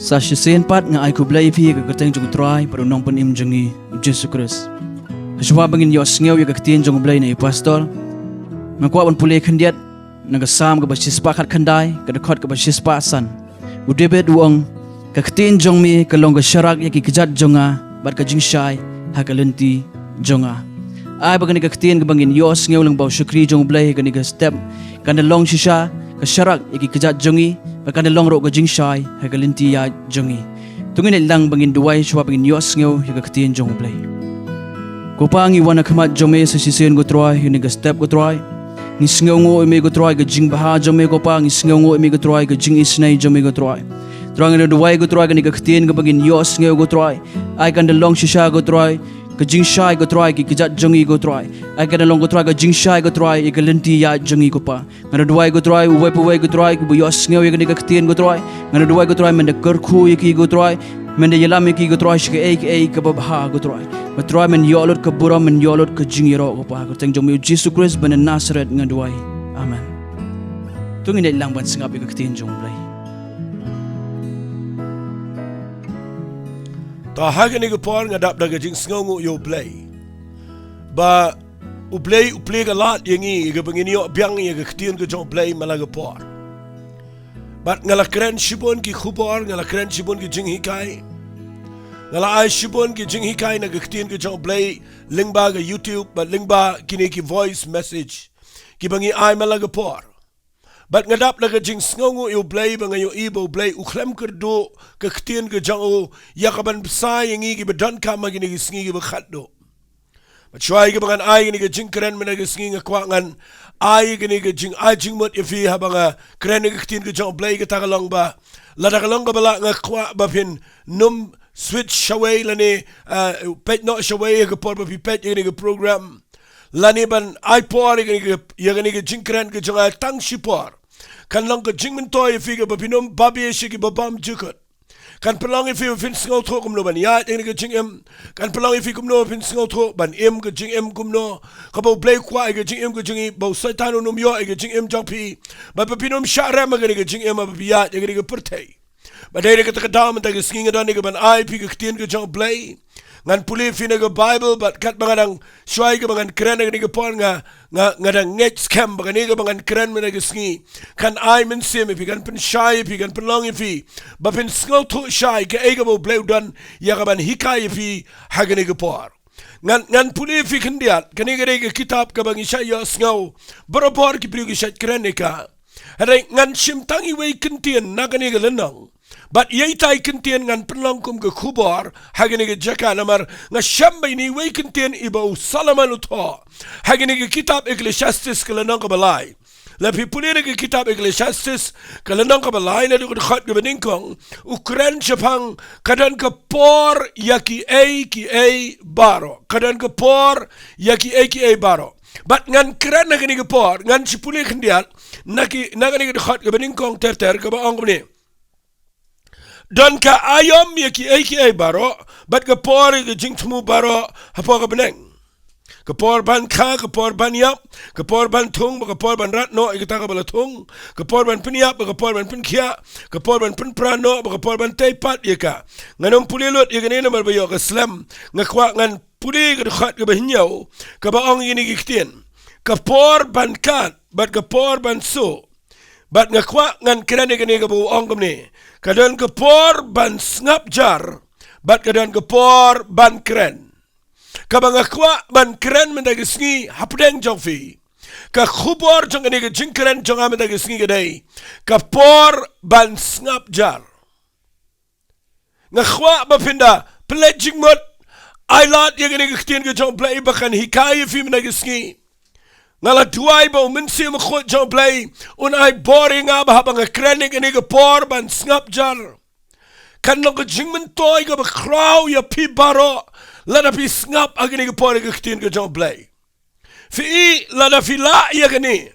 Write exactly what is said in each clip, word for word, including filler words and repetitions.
Sa shisien pat nga ai khublei ïa phi ha ka kyrteng jong U Trai bad U Nongpynim jong ngi, U Jisu Khrist. Shuwa ba ngin ïohsngew ïa ka ktien jong U Blei na i pastor, nga kwah ban pule khyndiat na ka Salm kaba shispah khatkhyndai, ka dkhot kaba shispah san. U David u ong, "Ka ktien jong me ka long ka sharak ïa ki kjat jong nga, bad ka jingshai ha ka lynti jong nga." Ai ba kane ka ktien kaba ngin ïohsngew lyngba u shakri jong U Blei ha kane ka step kan da long shisha ka sharak ïa ki kjat jong ngi, bad kan da long ruh ka jingshai ha ka lynti ïaid jong ngi. To ngin ïaid lang ba ngin duwai shuwa ba ngin ïohsngew ïa ka ktien jong U Blei. Ko Pa, ngi wan ha khmat jong me sa shisien, ko Trai, ha kane ka step, ko Trai. Ngi sngewnguh ïa me, ko Trai, ka jingbha jong me, ko Pa. Ngi sngewnguh ïa me, ko Trai, ka jingisynei jong me, ko Trai. Trai, ngi duwai, ko Trai, kane ka ktien kaba ngin ïohsngew, ko Trai, ai kan da long shisha, ko Trai, ka jingshai, ko Trai, ki kjat jong ngi, ko Trai. Ai kan da long, ko Trai, ka jingshai, ko Trai, ïa ka lynti ïaid jong ngi, ko Pa. Nga da duwai, ko Trai, uwei pa uwei, ko Trai, kiba ïohsngew ïa kane ka ktien, ko Trai. Nga da duwai, ko Trai, men da kyrkhu ïa ki, ko Trai. Men da ïalam ïa ki, ko Trai, sha kaei kaei kaba bha, ko Trai. Bad Trai, men ïoh lut ka burom, men ïoh lut ka jingïaroh, ko Pa. Ha ka kyrteng jong me, U Jisu Khrist ba na Nasareth, nga duwai. Amen. To ngin ïaid lang ban sngap ïa ka ktien jong U Blei. To ha kane ka por nga dap da ka jingsngewnguh ïa U Blei. Ba U Blei u plie ka lad ïa ngi, ïa kaba ngin ïoh biang ïa ka ktien ka jong U Blei man la ka por. Bad nga la kren shibun ki khubor, nga la kren shibun ki jinghikai. Nga la ai shibun ki jinghikai na ka ktien ka jong U Blei, lyngba ka YouTube, bad lyngba kine ki voice message kiba ngi ai man la ka por. Bad nga dap da ka jingsngewnguh ïa U Blei ba nga ïohi ba U Blei u khlem kyrduh ka ktien ka jong u ïa kaban bsa ïa ngi kiba donkam ha kine ki sngi kiba khatduh. Bad shuwa ïa kaba ngan ai kane ka jingkren mynta ka sngi, nga kwah ngan ai kane ka jingai jingmut ïa phi haba nga kren ïa ka ktien ka jong U Blei, kata ka long ba lada ka long kaba lah, nga kwah ba phin ym switch shawei lane, ah, peit noh shawei ha ka por ba phi peit ïa kane ka program. Lane ban ai por ïa kane ka, ïa kane ka jingkren ka jong nga tang shipor. Kan long ka jingmyntoi ïa phi kaba phin ym babe sha kiba bymjukut. Kan pynlong ïa phi ba phin sngewthuh kumno ban ïaid ïa kane ka jingim. Kan pynlong ïa phi kumno ba phin sngewthuh ban im ka jingim kumno. Kaba U Blei u kwah ïa ka jingim ka jong ngi, ba u Soitan un ym ïoh ïa ka jingim jong phi. Bad ba phin ym shah rem ha kane ka jingim haba phi ïaid ïa kane ka pyrthei. Bad dei da kata ka daw mynta ka sngi nga don ïa kaban ai phi ka ktien ka jong U Blei. Ngan pule phi na ka Baibl, bad katba nga dang shuwa ïa kaba ngan kren ha kane ka por, nga, nga, nga dang ngeit skhem ba kane kaba ngan kren mynta ka sngi kan ai mynsiem ïa phi, kan pynshai ïa phi, kan pynlong ïa phi ba phin sngewthuh shai kaei kaba U Blei u don ïa kaban hikai ïa phi ha kane ka por. Ngan, ngan pule ïa phi khyndiat, kane ka dei ka kitab kaba ngi shait ïohsngew barabor ki briew ki shait kren ïa ka. Hynrei ngan shim tang iwei i kyntien na kane ka lynnong. Bad ïa ita i kyntien ngan pynlong kum ka khubor ha kane ka jaka, namar nga shem ba ine iwei i kyntien iba u Solomon u thoh ha kane ka kitab Ecclesiastes ka lynnong kaba lai. Lada phi pule na ka kitab Ecclesiastes ka lynnong kaba lai, naduh ka dkhot kaba nyngkong, u kren shaphang ka don ka por ïa kiei kiei baroh. Ka don ka por ïa kiei kiei baroh. Bad ngan kren ha kane ka por, ngan shu pule khyndiat na ki, na kane ka dkhot kaba nyngkong ter ter kaba ong kumne: Don ka aïom ïa kiei kiei baroh, bad ka por ïa ka jingthmu baroh hapoh ka bneng. Ka por ban kha, ka por ban ïap, ka por ban thung, bad ka por ban rat noh ïa kata kaba la thung, ka por ban pynïap, bad ka por ban pynkhiah, ka por ban pynpra noh, bad ka por ban tei pat ïa ka. Ngan ym pule lut ïa kane namar ba ïoh ka slem. Nga kwah ngan pule ka dkhot kaba hynñiew, kaba ong ïa kine ki ktien: Ka por ban kad bad ka por ban suh. Bad nga kwah ngan kren ïa kane kaba u ong kumne: Ka don ka por ban sngap jar bad ka don ka por ban kren. Kaba nga kwah ban kren mynta ka sngi hapdeng jong phi, ka khubor jong kane ka jingkren jong nga mynta ka sngi ka dei ka por ban sngap jar. Nga kwah ba phin da pynleit jingmut, ai lad ïa kane ka ktien ka jong U Blei ba kan hikai ïa phi mynta ka sngi. Nga la duwai ba U Mynsiem Bakhuid jong U Blei un ai bor ïa nga ba haba nga kren ïa kane ka por ban sngap jar, kan long ka jingmyntoi kaba khraw ïa phi baroh lada phi sngap ha kane ka por ïa ka ktien ka jong U Blei. Phi i, lada phi lah ïa kane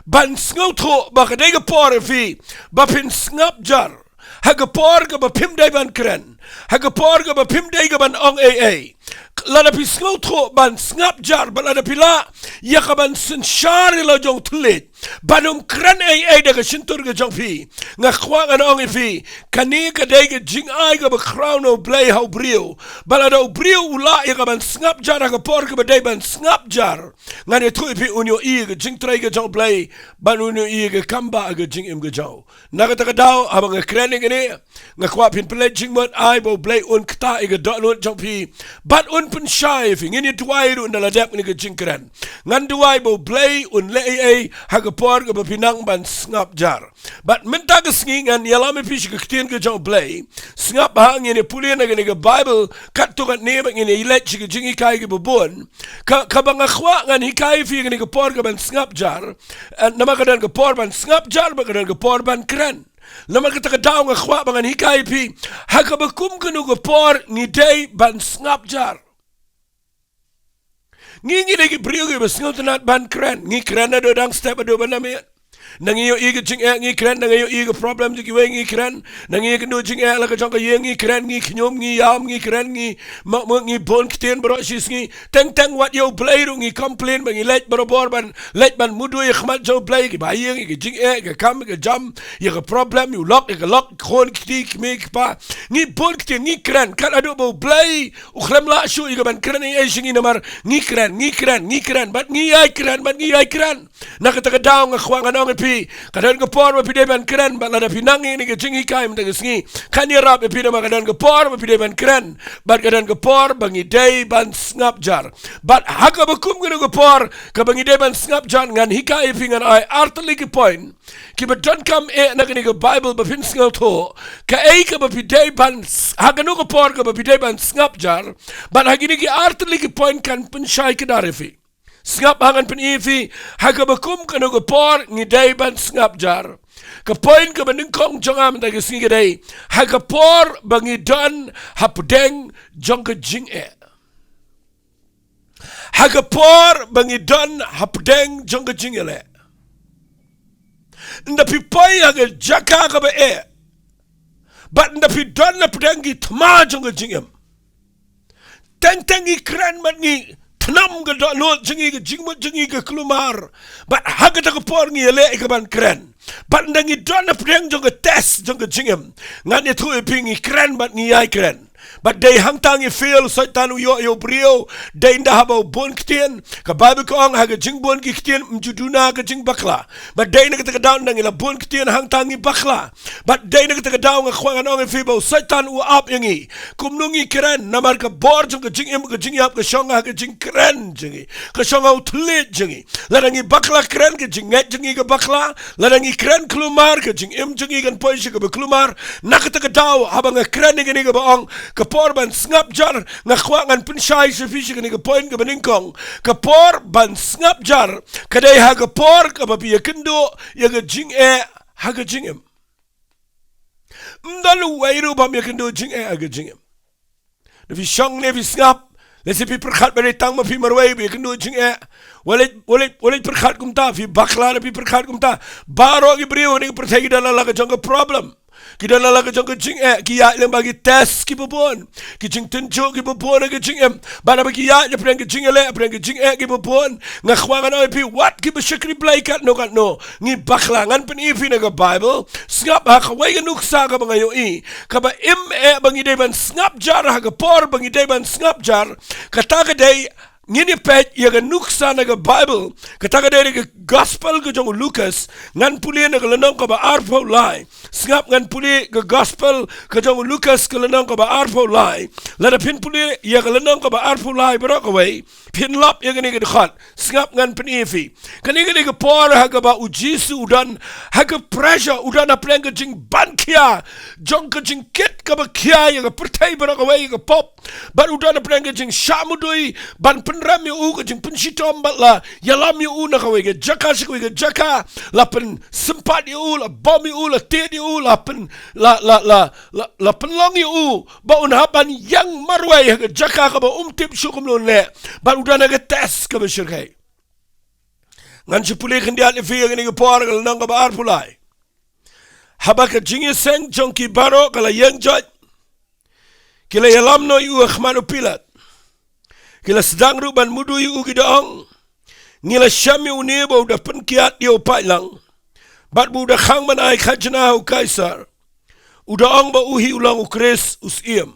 ban sngewthuh ba ka dei ka por ïa phi ba phin sngap jar ha ka por kaba phim dei ban kren, ha ka por kaba phim dei ka ban ong ei ei, lada phi sngewthuh ban sngap jar, bad lada phi lah ïa ka ban synshar ïa la jong thylliej, ban ym kren ei ei da ka shyntur ka jong phi, nga kwah ngan ong ïa phi, kane ka dei ka jingai kaba khraw na U Blei ha u briew. Bad lada u briew u lah ïa ka ban sngap jar ha ka por kaba dei ban sngap jar, ngan ïathuh ïa phi un ïohi ïa ka jingtrei ka jong U Blei, bad un ïohi ïa ka kam ba ka jingim ka jong u. Na kata ka daw, haba nga kren ïa kane, nga kwah phin pynleit jingmut, ai ba U Blei un ktah ïa ka dohnud jong phi, bad un pynshai ïa phi. Ngin ïa duwai ruh ynda la dep kane ka jingkren. Ngan duwai ba U Blei un leh ei ei ha ka por kaba phi nang ban sngap jar. Bad mynta ka sngi ngan ïalam ïa phi sha ka ktien ka jong U Blei. Sngap ha, ngin ïa pule na kane ka Baibl katto katne bad ngin ïa leit sha ka jinghikai kaba bun. Ka, kaba nga kwah ngan hikai ïa phi kane ka por ka ban sngap jar. Eh, namar ka don ka por ban sngap jar bad ka don ka por ban kren. Namar kata ka daw nga kwah ba ngan hikai ïa phi ha kaba kum kano ka por ngi dei ban sngap jar. Ngi, ngi dei ki briew kiba sngewtynnat ban kren. Ngi kren naduh dang step haduh ba na miet. Na ngi ïohi ka jingeh ngi kren, na ngi ïohi ka problem jong kiwei ngi kren, na ngi ïakynduh jingeh la ka jong ka ïing ngi kren, ngi khñium, ngi ïam, ngi kren, ngi mukmut, ngi bun ktien baroh shi sngi. Teng teng wat ïa U Blei ruh ngi complain ba ngi leit barabor ban, leit ban mudui ha khmat jong U Blei, kiba ïeng ïa ka jingeh, ïa ka kam, ïa ka jam, ïa ka problem, ïa u lok, ïa ka lok, khun, kti, kmie, kpa. Ngi bun ktien, ngi kren, kat haduh ba U Blei u khlem lah shuh ïa ka ban kren ei ei sha ngi namar ngi kren, ngi kren, ngi kren, bad ngi ïai kren, bad ngi ïai kren. Na kata ka daw nga kwah ngan ong ïa phi, ka don ka por ba phi dei ban kren, bad lada phi nang ïa kane ka jinghikai mynta ka sngi, kan ïarap ïa phi namar ka don ka por ba phi dei ban kren, bad ka don ka por ba ngi dei ban sngap jar. Bad ha kaba kum kano ka por kaba ngi dei ban sngap jar, ngan hikai ïa phi, ngan ai artylli ki point kiba donkam eh na kane ka Baibl ba phin sngewthuh kaei kaba phi dei ban s-, ha kano ka por kaba phi dei ban sngap jar, bad ha kine ki artylli ki point kan pynshai kdar ïa phi. Sngap ha, ngan pyni ïa phi ha kaba kum kano ka por ngi dei ban sngap jar. Ka point kaba nyngkong jong nga mynta ka sngi ka dei ha ka por ba ngi don hapdeng jong ka jingeh. Ha ka por ba ngi don hapdeng jong ka jingïaleh. Ynda phi poi ha ka jaka kaba eh, bad ynda phi don hapdeng ki thma jong ka jingim, teng teng ngi kren bad ngi thnam ka dohnud jong ngi, ka jingmut jong ngi ka kulmar. Bad ha kata ka por ngi ïaleh ïa ka ban kren. Bad ynda ngi don hapdeng jong ka test jong ka jingim, ngan ïathuh ïa phi, ngi kren bad ngi ïai kren. Bad dei hangta ngi fail, Soitan u ïoh ïa u briew. Dei ynda haba u bun ktien, ka Baibl ka ong ha ka jingbun ki ktien ym ju duna ka jingbakla. Bad dei na kata ka daw ynda ngi la bun ktien hangta ngi bakla. Bad dei na kata ka daw nga kwah ngan ong ïa phi ba u Soitan u ap ïa ngi. Kumno ngi kren, namar ka bor jong ka jingim, ka jingïap ka shong ha ka jingkren jong ngi, ka shong ha u thylliej jong ngi. Lada ngi bakla kren, ka jingngeit jong ngi ka bakla. Lada ngi kren kulmar, ka jingim jong ngi kan poi sha kaba kulmar. Na kata ka daw haba nga kren ïa kane kaba ong ka por ban sngap jar, nga kwah ngan pynshai sha phi sha kane ka point kaba nyngkong. Ka por ban sngap jar ka dei ha ka por kaba phi ïakynduh ïa ka jingeh ha ka jingim. Ym don uwei ruh bym ïakynduh jingeh ha ka jingim. Lada phi shong ne phi sngap, lehse phi pyrkhat ba dei tang ma phi marwei ba ïakynduh jingeh. Wat leit, wat leit, wat leit pyrkhat kumta, phi bakla lada phi pyrkhat kumta. Baroh ki briew ha kane ka pyrthei ki don la ka jong ka problem, ki don la ka jong ka jingeh, ki ïaid lyngba ki test kiba bun, ki jingtynjuh kiba bun ha ka jingim. Bad haba ki ïaid hapdeng ka jingïaleh, hapdeng ka jingeh kiba bun, nga kwah ngan ong ïa phi, wat kiba shakri Blei katno katno, ngi bakla. Ngan pyni ïa phi na ka Baibl. Sngap ha kawei ka nuksa kaba nga ïohi kaba im eh ba ngi dei ban sngap jar ha ka por ba ngi dei ban sngap jar. Kata ka dei, ngin ïa peit ïa ka nuksa na ka Baibl. Kata ka dei na ka Gospel ka jong u Lukas. Ngan pule na ka lynnong kaba arphew lai. Sngap, ngan pule ka Gospel ka jong u Lukas ka lynnong kaba arphew lai. Lada phin pule ïa ka lynnong kaba arphew lai baroh kawei, phin lap ïa kane ka dkhot. Sngap, ngan pyni ïa phi. Kane ka dei ka por ha kaba u Jisu u don ha ka pressure, u don hapdeng ka jingban khia jong ka jingkit kaba khia ïa ka pyrthei baroh kawei, ïa ka pop. Bad u don hapdeng ka jingshah mudui ban pynrem ïa u, ka jingpynshitom bad la ïalam ïa u na kawei ka jaka sha kawei ka jaka, la pynsympat ïa u, la bom ïa u, la tied ïa u, la pyn, la, la, la, la, la pynlong ïa u ba un hap ban ïeng marwei ha ka jaka kaba um tip shuh kumno un leh. Bad u don ha ka test kaba shyrkhei. Ngan shu pule khyndiat ïa phi ïa kane ka por, ka lynnong kaba arphew lai. Haba ka jingïaseng jong ki baroh ka la ïeng joit, ki la ïalam noh ïa u ha khmat u Pilat. Ki la sdang ruh ban mudui ïa u, ki da ong, ngi la shem ïa une ba u da pynkiad ïa u paidlang, bad ba u da khang ban ai khajna ha u Kaisar. U da ong ba u hi u long u Khrist, u Syiem.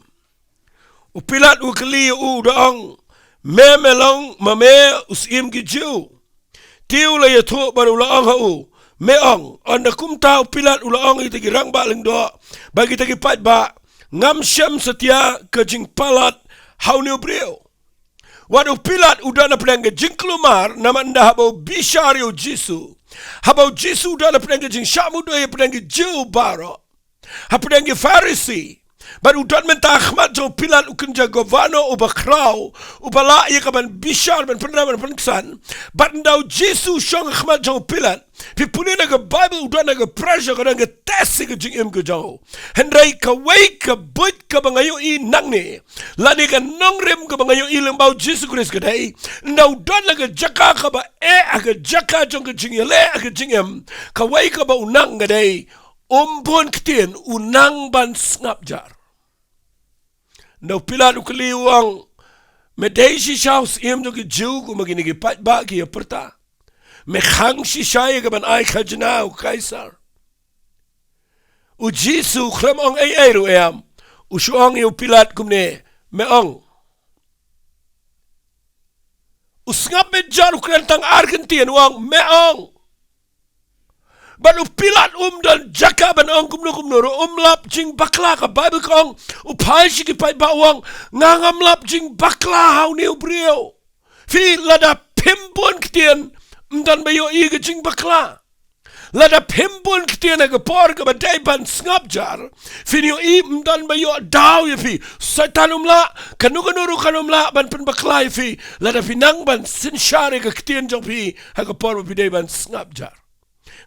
U Pilat u kylli ïa u, u da ong, me, me long ma me u Syiem ki Jiw? Te u la ïathuh bad u la ong ha u, me ong. Ynda kumta u Pilat u la ong ïa kita ki rangbah lyngdoh bad kita ki paidbah, ngam shem satia ka jingpalat ha une u briew. Wat u Pilat u don hapdeng ka jingkulmar, namar ynda haba u bishar ïa u Jisu, haba u Jisu u don hapdeng ka jingshah mudui hapdeng ki Jiw baroh, hapdeng ki Pharisi, bad u don mynta ha khmat jong u Pilat, u kynja governor uba khraw, uba lah ïa ka ban bishar, ban pynrem, ban pynksan. Bad ynda u Jisu u shong ha khmat jong u Pilat, phi pule na ka Baibl, u don ha ka pressure, ka don ka test ïa ka jingim ka jong u. Hynrei kawei ka buit kaba nga ïohi nangne, lane ka nongrim kaba nga ïohi lyngba u Jisu Khrist ka dei, ynda u don ha ka jaka kaba eh, ha ka jaka jong ka jingïaleh ha ka jingim, kawei kaba u nang ka dei, um bun ktien, u nang ban sngap jar. Ynda u Pilat u kylli, u ong, me dei shisha u Syiem jong ki Jiw kumba kine ki paidbah ki ïa pyrta? Me khang shisha ïa ka ban ai khajna ha u Kaisar? U Jisu u khlem ong ei ei ruh em, u shu ong ïa u Pilat kumne, me ong. U sngap beit jar, u kren tang ar kyntien, u ong, me ong. Bad u Pilat um don jaka ban ong kumno kumno ruh, um lap jingbakla. Ka Baibl ka ong, u phai sha ki paidbah, u ong, nga ngam lap jingbakla ha une u briew. Phi, lada phim bun ktien, ym don ba ïohi ka jingbakla. Lada phim bun ktien ha ka por kaba dei ban sngap jar, phin ïohi ym don ba ïoh daw ïa phi. Soitan um lah, kano kano ruh kan ym lah ban pynbakla ïa phi lada phi nang ban synshar ïa ka ktien jong phi ha ka por ba phi dei ban sngap jar.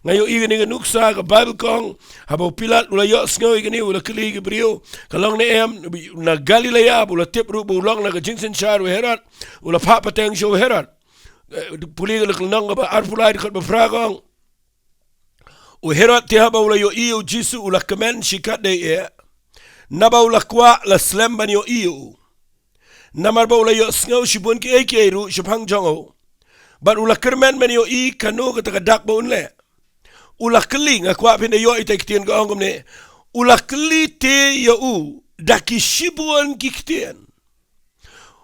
Nga ïohi kane ka nuksa, ka Baibl ka ong, haba u Pilat u la ïohsngew ïa kane, u la kylli ki briew, ka long ne em, na Galilea, ba u la tip ruh ba u long na ka jingsynshar u Herod, u la phah pateng sha u Herod. Eh, pule ka Lynnong kaba arphew lai, dkhot ba phra, ka ong, u Herod te haba u la ïohi ïa u Jisu u la kmen shikatdei eh, naba u la kwah la slem ban ïohi ïa u. Namar ba u la ïohsngew shibun kiei kiei ruh shaphang jong u, bad u la kyrmen ban ïohi kano kata ka dak ba un leh. U la kylli, nga kwah phin da ïoh ïa ita i ktien, ka ong kumne, u la kylli te ïa u da ki shibun ki ktien.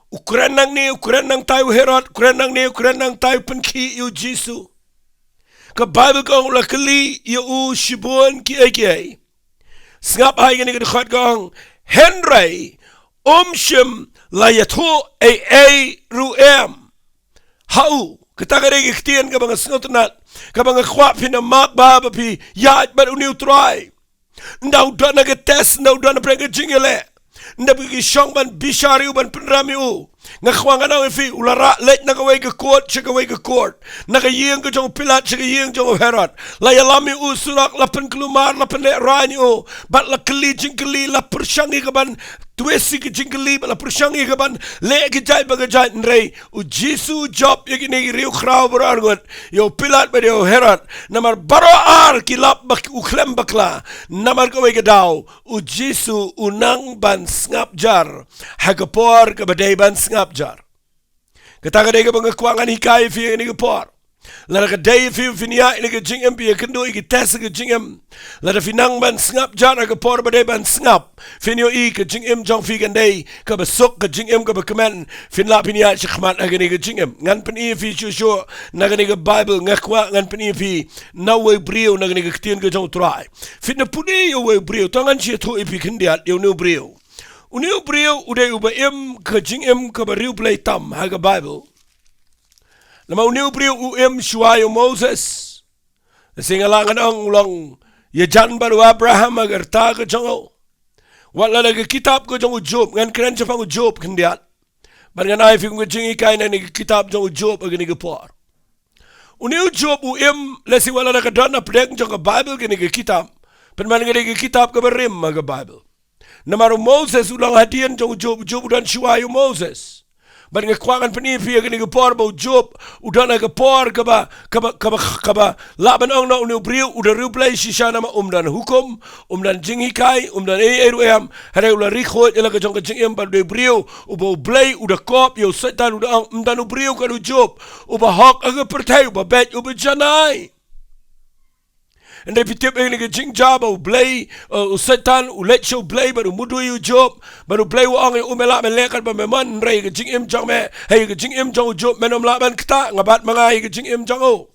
U kren nangne, u kren nangtai u Herod, u kren nangne, u kren nangtai, u pynkhih ïa u Jisu. Ka Baibl ka ong u la kylli ïa u shibun kiei kiei. Sngap ha kane ka dkhot, ka ong, hynrei um shym la ïathuh ei ei ruh em ha u. Kata ka dei ka ktien kaba nga sngewtynnat, kaba nga kwah phin da map bha ba phi ïaid bad une u Trai. Ynda u don ha ka test, ynda u don hapdeng ka jingïaleh, ynda ki shong ban bishar ïa u, ban pynrem ïa u, nga kwah ngan ong ïa phi, u la rah leit na kawei ka court sha kawei ka court, na ka ïing ka jong u Pilat sha ka ïing jong u Herod. La ïalam ïa u surok, la pynkulmar, la pynlehraiñ ïa u, bad la kylli jingkylli, la pyrshang ïa ka ban twist ïa ka jingkylli, bad la pyrshang ïa ka ban leh ka jait ba ka jait. Hynrei u Jisu u jop ïa kine ki riewkhraw baroh arngut, ïa u Pilat bad ïa u Herod, namar baroh ar ki lap ba u khlem bakla. Namar kawei ka daw u Jisu u nang ban sngap jar ha ka por kaba dei ban sngap jar. Kata ka dei kaba nga kwah ngan hikai ïa phi ha kane ka por. Lada ka dei ïa phi ba phin ïaid ha kane ka jingim, phi ïakynduh ïa ki test ha ka jingim, lada phi nang ban sngap jar ha ka por ba dei ban sngap, phin ïohi ka jingim jong phi kan dei kaba suk, ka jingim kaba kmen. Phin lah phin ïaid shakhmat ha kane ka jingim. Ngan pyni ïa phi shuh shuh na kane ka Baibl, nga kwah ngan pyni ïa phi na uwei u briew na kane ka ktien ka jong u Trai. Phin da pule ïa uwei u briew, to ngan sa ïathuh ïa phi khyndiat ïa une u briew. Une u briew u dei uba im ka jingim kaba riewblei tam ha ka Baibl. Namar une u briew u im shuwa ïa u Moses. Lehse nga lah ngan ong u long ïajan bad u Abraham ha ka rta ka jong u. Wat la da ka kitab ka jong u Job, ngan kren shaphang u Job khyndiat. Bad ngan ai ïa phi kum ka jinghikai na kane ka kitab jong u Job ha kane ka por. Une u Job u im, lehse wat la da ka don hapdeng jong ka Baibl kane ka kitab, pynban ka dei ka kitab kaba rim ha ka Baibl. Namar u Moses u long hadien jong u Job, u Job u don shuwa ïa u Moses. Bad nga kwah ngan pyni ïa phi ïa kane ka por ba u Job u don ha ka por kaba, kaba, kaba, kaba lah ban ong na une u briew u da riewblei shisha namar um don hukum, um don jinghikai, um don ei ei ruh em. Hynrei u la ri khuid ïa la ka jong ka jingim bad u dei u briew uba U Blei u da kop ïa u Soitan, u da ong, ym don u briew kat u Job uba hok ha ka pyrthei, uba beit, uba janai. Hynrei phi tip ïa kane ka jingjia ba U Blei, eh, u Soitan u leit sha U Blei bad u mudui ïa u Job, bad U Blei u ong ïa u, me lah men leh katba me mon, hynrei ka jingim jong me, ha ka jingim jong u Job, men ym lah ban ktah, nga bat ma nga ha ka jingim jong u.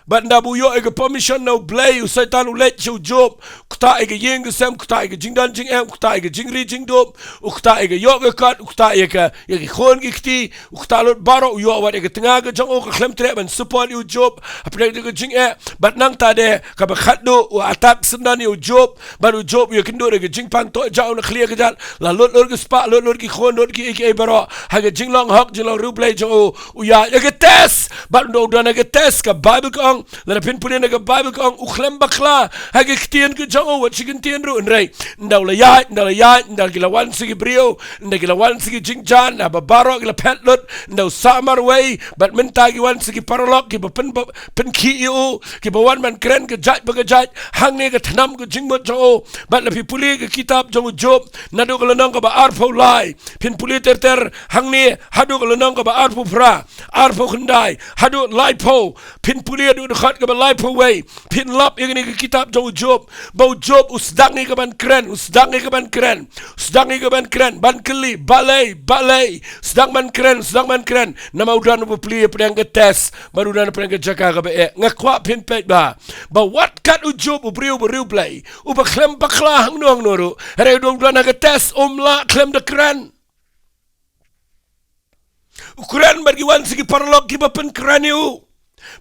Bad ynda ba u ïoh ïa ka permission na U Blei, u Soitan u leit sha u Job, ktah ïa ka ïing ka sem, ktah ïa ka jingdon jingem, ktah ïa ka jingri jingdup, u ktah ïa ka ïoh ka kot, u ktah ïa ka, ïa ki khun ki kti, u ktah lut baroh, u ïoh wat ïa ka tnga ka jong u, ka khlem treh ban support ïa u Job hapdeng jong ka jingeh. Bad nangta de kaba khatduh u attack syndon ïa u Job, bad u Job u ïakynduh da ka jingpang, to jia u na khlieh ka jait, la lut lut ka spah, lut lut ki khun, lut kiei kiei baroh. Ha ka jinglong hok jinglong riewblei jong u, u ïaid ha ka test. Bad ynda u don ha ka test, ka Baibl ka ong, lada phin pule na ka Baibl ka ong, u khlem bakla ha ka ktien ka jong u, wat shi kyntien ruh, hynrei ynda u la ïaid, ynda u la ïaid, ynda ki la wan sa ki briew, ynda ki la wan sa ki jingjia, ynda ba baroh ki la phet lut, ynda u sah marwei, bad mynta ki wan sa ki paralok kiba pyn, pynkhih ïa u, kiba wan ban kren ka jait pa ka jait hangne ka tnam ka jingmut jong u. Bad lada phi pule ka kitab jong u Job, naduh ka lynnong kaba arphew lai, phin pule ter ter hangne haduh ka lynnong kaba arphew phra, arphew khyndai, haduh laiphew, phin pule haduh dkhot kaba laiphew wei, phin lap ïa kane ka kitab jong u Job, ba u Job u sdang ïa ka ban kren, u sdang ïa ka ban kren, u sdang ïa ka ban kren, ban kylli, balei, balei, sdang ban kren, sdang ban kren, namar u don u bapli hapdeng ka test, bad u don hapdeng ka jaka kaba eh. Nga kwah phin peit bha, ba wat kat u Job u briew ba riewblei, uba khlem bakla hangno hangno ruh, hynrei u don ha ka test, um lah khlem da kren. U kren bad ki wan sa ki paralok kiba pynkren ïa u.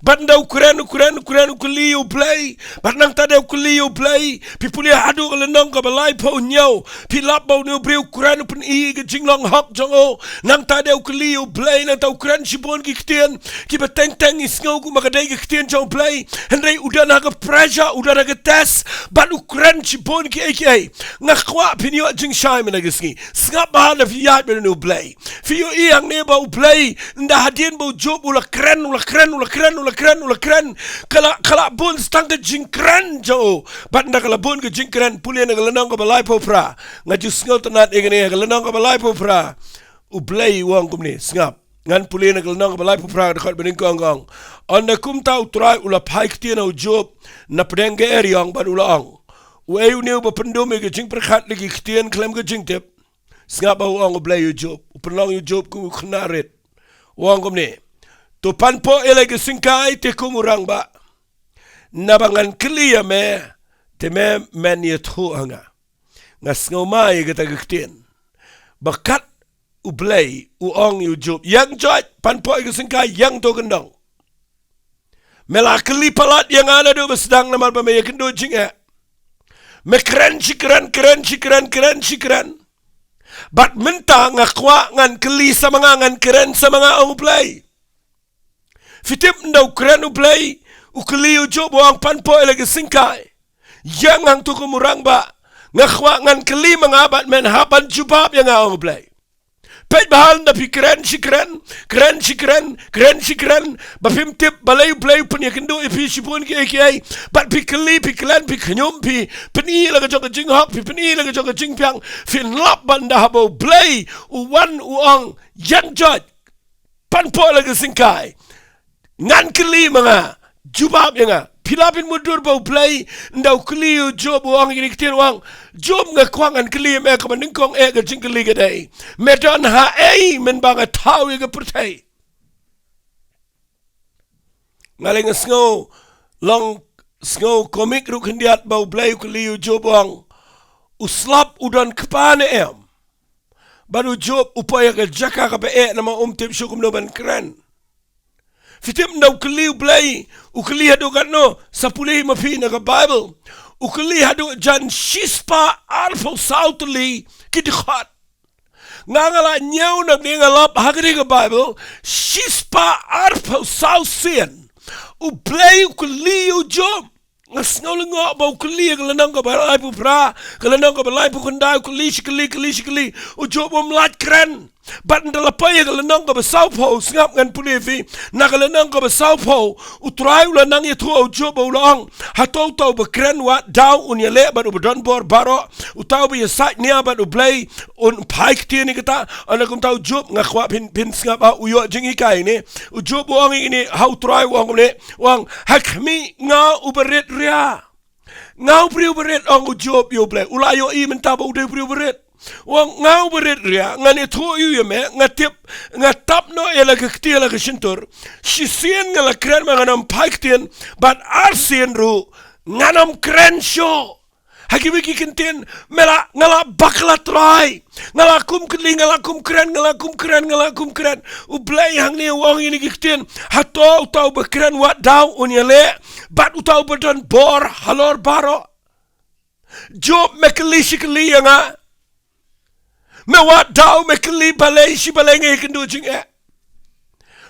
Bad ynda u kren, u kren, u kren, u kylli ïa U Blei. Bad nangta de u kylli ïa U Blei. Phi pule haduh ka lynnong kaba laiphew hynñiew, phi lap ba une u briew u kren, u pyni ïa ka jinglong hok jong u. Nangta de u kylli ïa U Blei, nangta u kren shibun ki ktien kiba teng teng ngi sngew kumba ka dei ka ktien jong U Blei. Hynrei u don ha ka pressure, u don ha ka test, bad u kren shibun kiei kiei. Nga kwah phin ïoh jingshai mynta ka sngi. Sngap bha lada phi ïaid bad une U Blei. Phi ïohi hangne ba U Blei, ynda hadien ba u Job u la kren, u la kren, u la kren, u la kren, u la kren, ka la, ka la bun tang ka jingkren jong u. Bad ynda ka la bun ka jingkren, pule na ka lynnong kaba laiphew phra. Nga ju sngewtynnad ïa kane, ka lynnong kaba laiphew phra. U Blei u ong kumne, sngap. Ngan pule na ka lynnong kaba laiphew phra, dkhot ba nyngkong ka ong, ynda kumta U Trai u la phai ktien ha u Job napdeng ka eriong bad u la ong, uei une uba pyndum ïa ka jingpyrkhat da ki ktien khlem ka jingtip? Sngap ba u ong U Blei ïa u Job, u pynlong ïa u Job kum u khynnah rit. U ong kumne, to panpoh ïa la ka syngkai te kum u rangbah. Naba ngan kylli ïa me, te me men ïathuh ha nga. Nga sngewmai ïa kata ka ktien. Ba kat U Blei u ong ïa u Job, ïeng joit, panpoh ïa ka syngkai, ïeng to kyndong. Me la kylli palat ïa nga naduh ba sdang namar ba me ïakynduh jingeh. Me kren shi kren, kren shi kren, kren shi kren. Bad mynta nga kwah ngan kylli sa ma nga, ngan kren sa ma nga, ong U Blei. Phi tip ynda u kren U Blei, u kylli ïa u Job, u ong panpoh ïa la ka syngkai. Ïeng hangto kum u rangbah. Nga kwah ngan kylli ma nga bad men hap ban jubab ïa nga, ong U Blei. Peit bha ynda phi kren shi kren, kren shi kren, kren shi kren, ba phim tip balei U Blei u pynïakynduh ïa phi shibun kiei kiei. Bad phi kylli, phi kren, phi khñium, phi pyni la ka jong ka jinghok, phi pyni la ka jong ka jingbiang. Phin lap ba ynda haba U Blei u wan u ong, ïeng joit, panpoh la ka syngkai, ngan kylli ma nga, jubab ïa nga. Phi lah ban mutdur ba U Blei ynda u kylli ïa u Job, u ong ïa kine ki ktien, u ong, Job, nga kwah ngan kylli ïa me, kaba nyngkong eh ka jingkylli ka dei, me don ha ei mynba nga thaw ïa ka pyrthei? Nga leh nga sngew, long sngew komik ruh khyndiat ba U Blei u kylli ïa u Job, u ong, u slap u don kpa ne em? Bad u Job u poi ha ka jaka kaba eh namar um tip shuh kumno ban kren. Phi tip ynda u kylli U Blei, u kylli haduh katno? Sa pule hi ma phi na ka Baibl. U kylli haduh jan shispah arphew saw tylli ki dkhot. Nga, nga la ñiew na bynta, nga lap ha kane ka Baibl shispah arphew saw sien U Blei u kylli ïa u Job. Nga sngew lyngngoh ba u kylli ha ka lynnong kaba laiphew phra, ka lynnong kaba laiphew khyndai, u kylli shi kylli, kylli shi kylli. U Job um lait kren. Bad ynda la poi ïa ka lynnong kaba sawphew, sngap ngan pule ïa phi, na ka lynnong kaba sawphew, u Trai u la nang ïathuh ïa u Job ba u la ong, hato uta uba kren wad daw un ïaleh bad uba don bor baroh, uta uba ïasaid nia bad U Blei un phai ktien ïa kata. Ynda kumta u Job, nga kwah phin, phin sngap ha u ïoh jinghikai ne. U Job u ong ïa kine ha u Trai, u ong kumne, u ong, ha khmih, nga uba rit ria. Nga u briew barit, ong u Job ïa U Blei. U la ïohi mynta ba u dei u briew barit. U ong, nga u barit ria, ngan ïathuh ïa u ïa me, nga tip, nga tap noh ïa la ka ktien la ka shyntur. Shisien nga la kren ba ngan ym phai ktien, bad arsien ruh ngan ym kren shuh. Ha kiwei ki kyntien, me la, nga la bakla Trai. Nga la kum kylli, nga la kum kren, nga la kum kren, nga la kum kren. U Blei hangne u ong ïa kine ki ktien, hato uta uba kren wad daw un ïaleh bad uta uba don bor halor baroh. Job, me kylli shi kylli ïa nga. Me wad daw, me kylli balei shi balei, nga ïakynduh jingeh.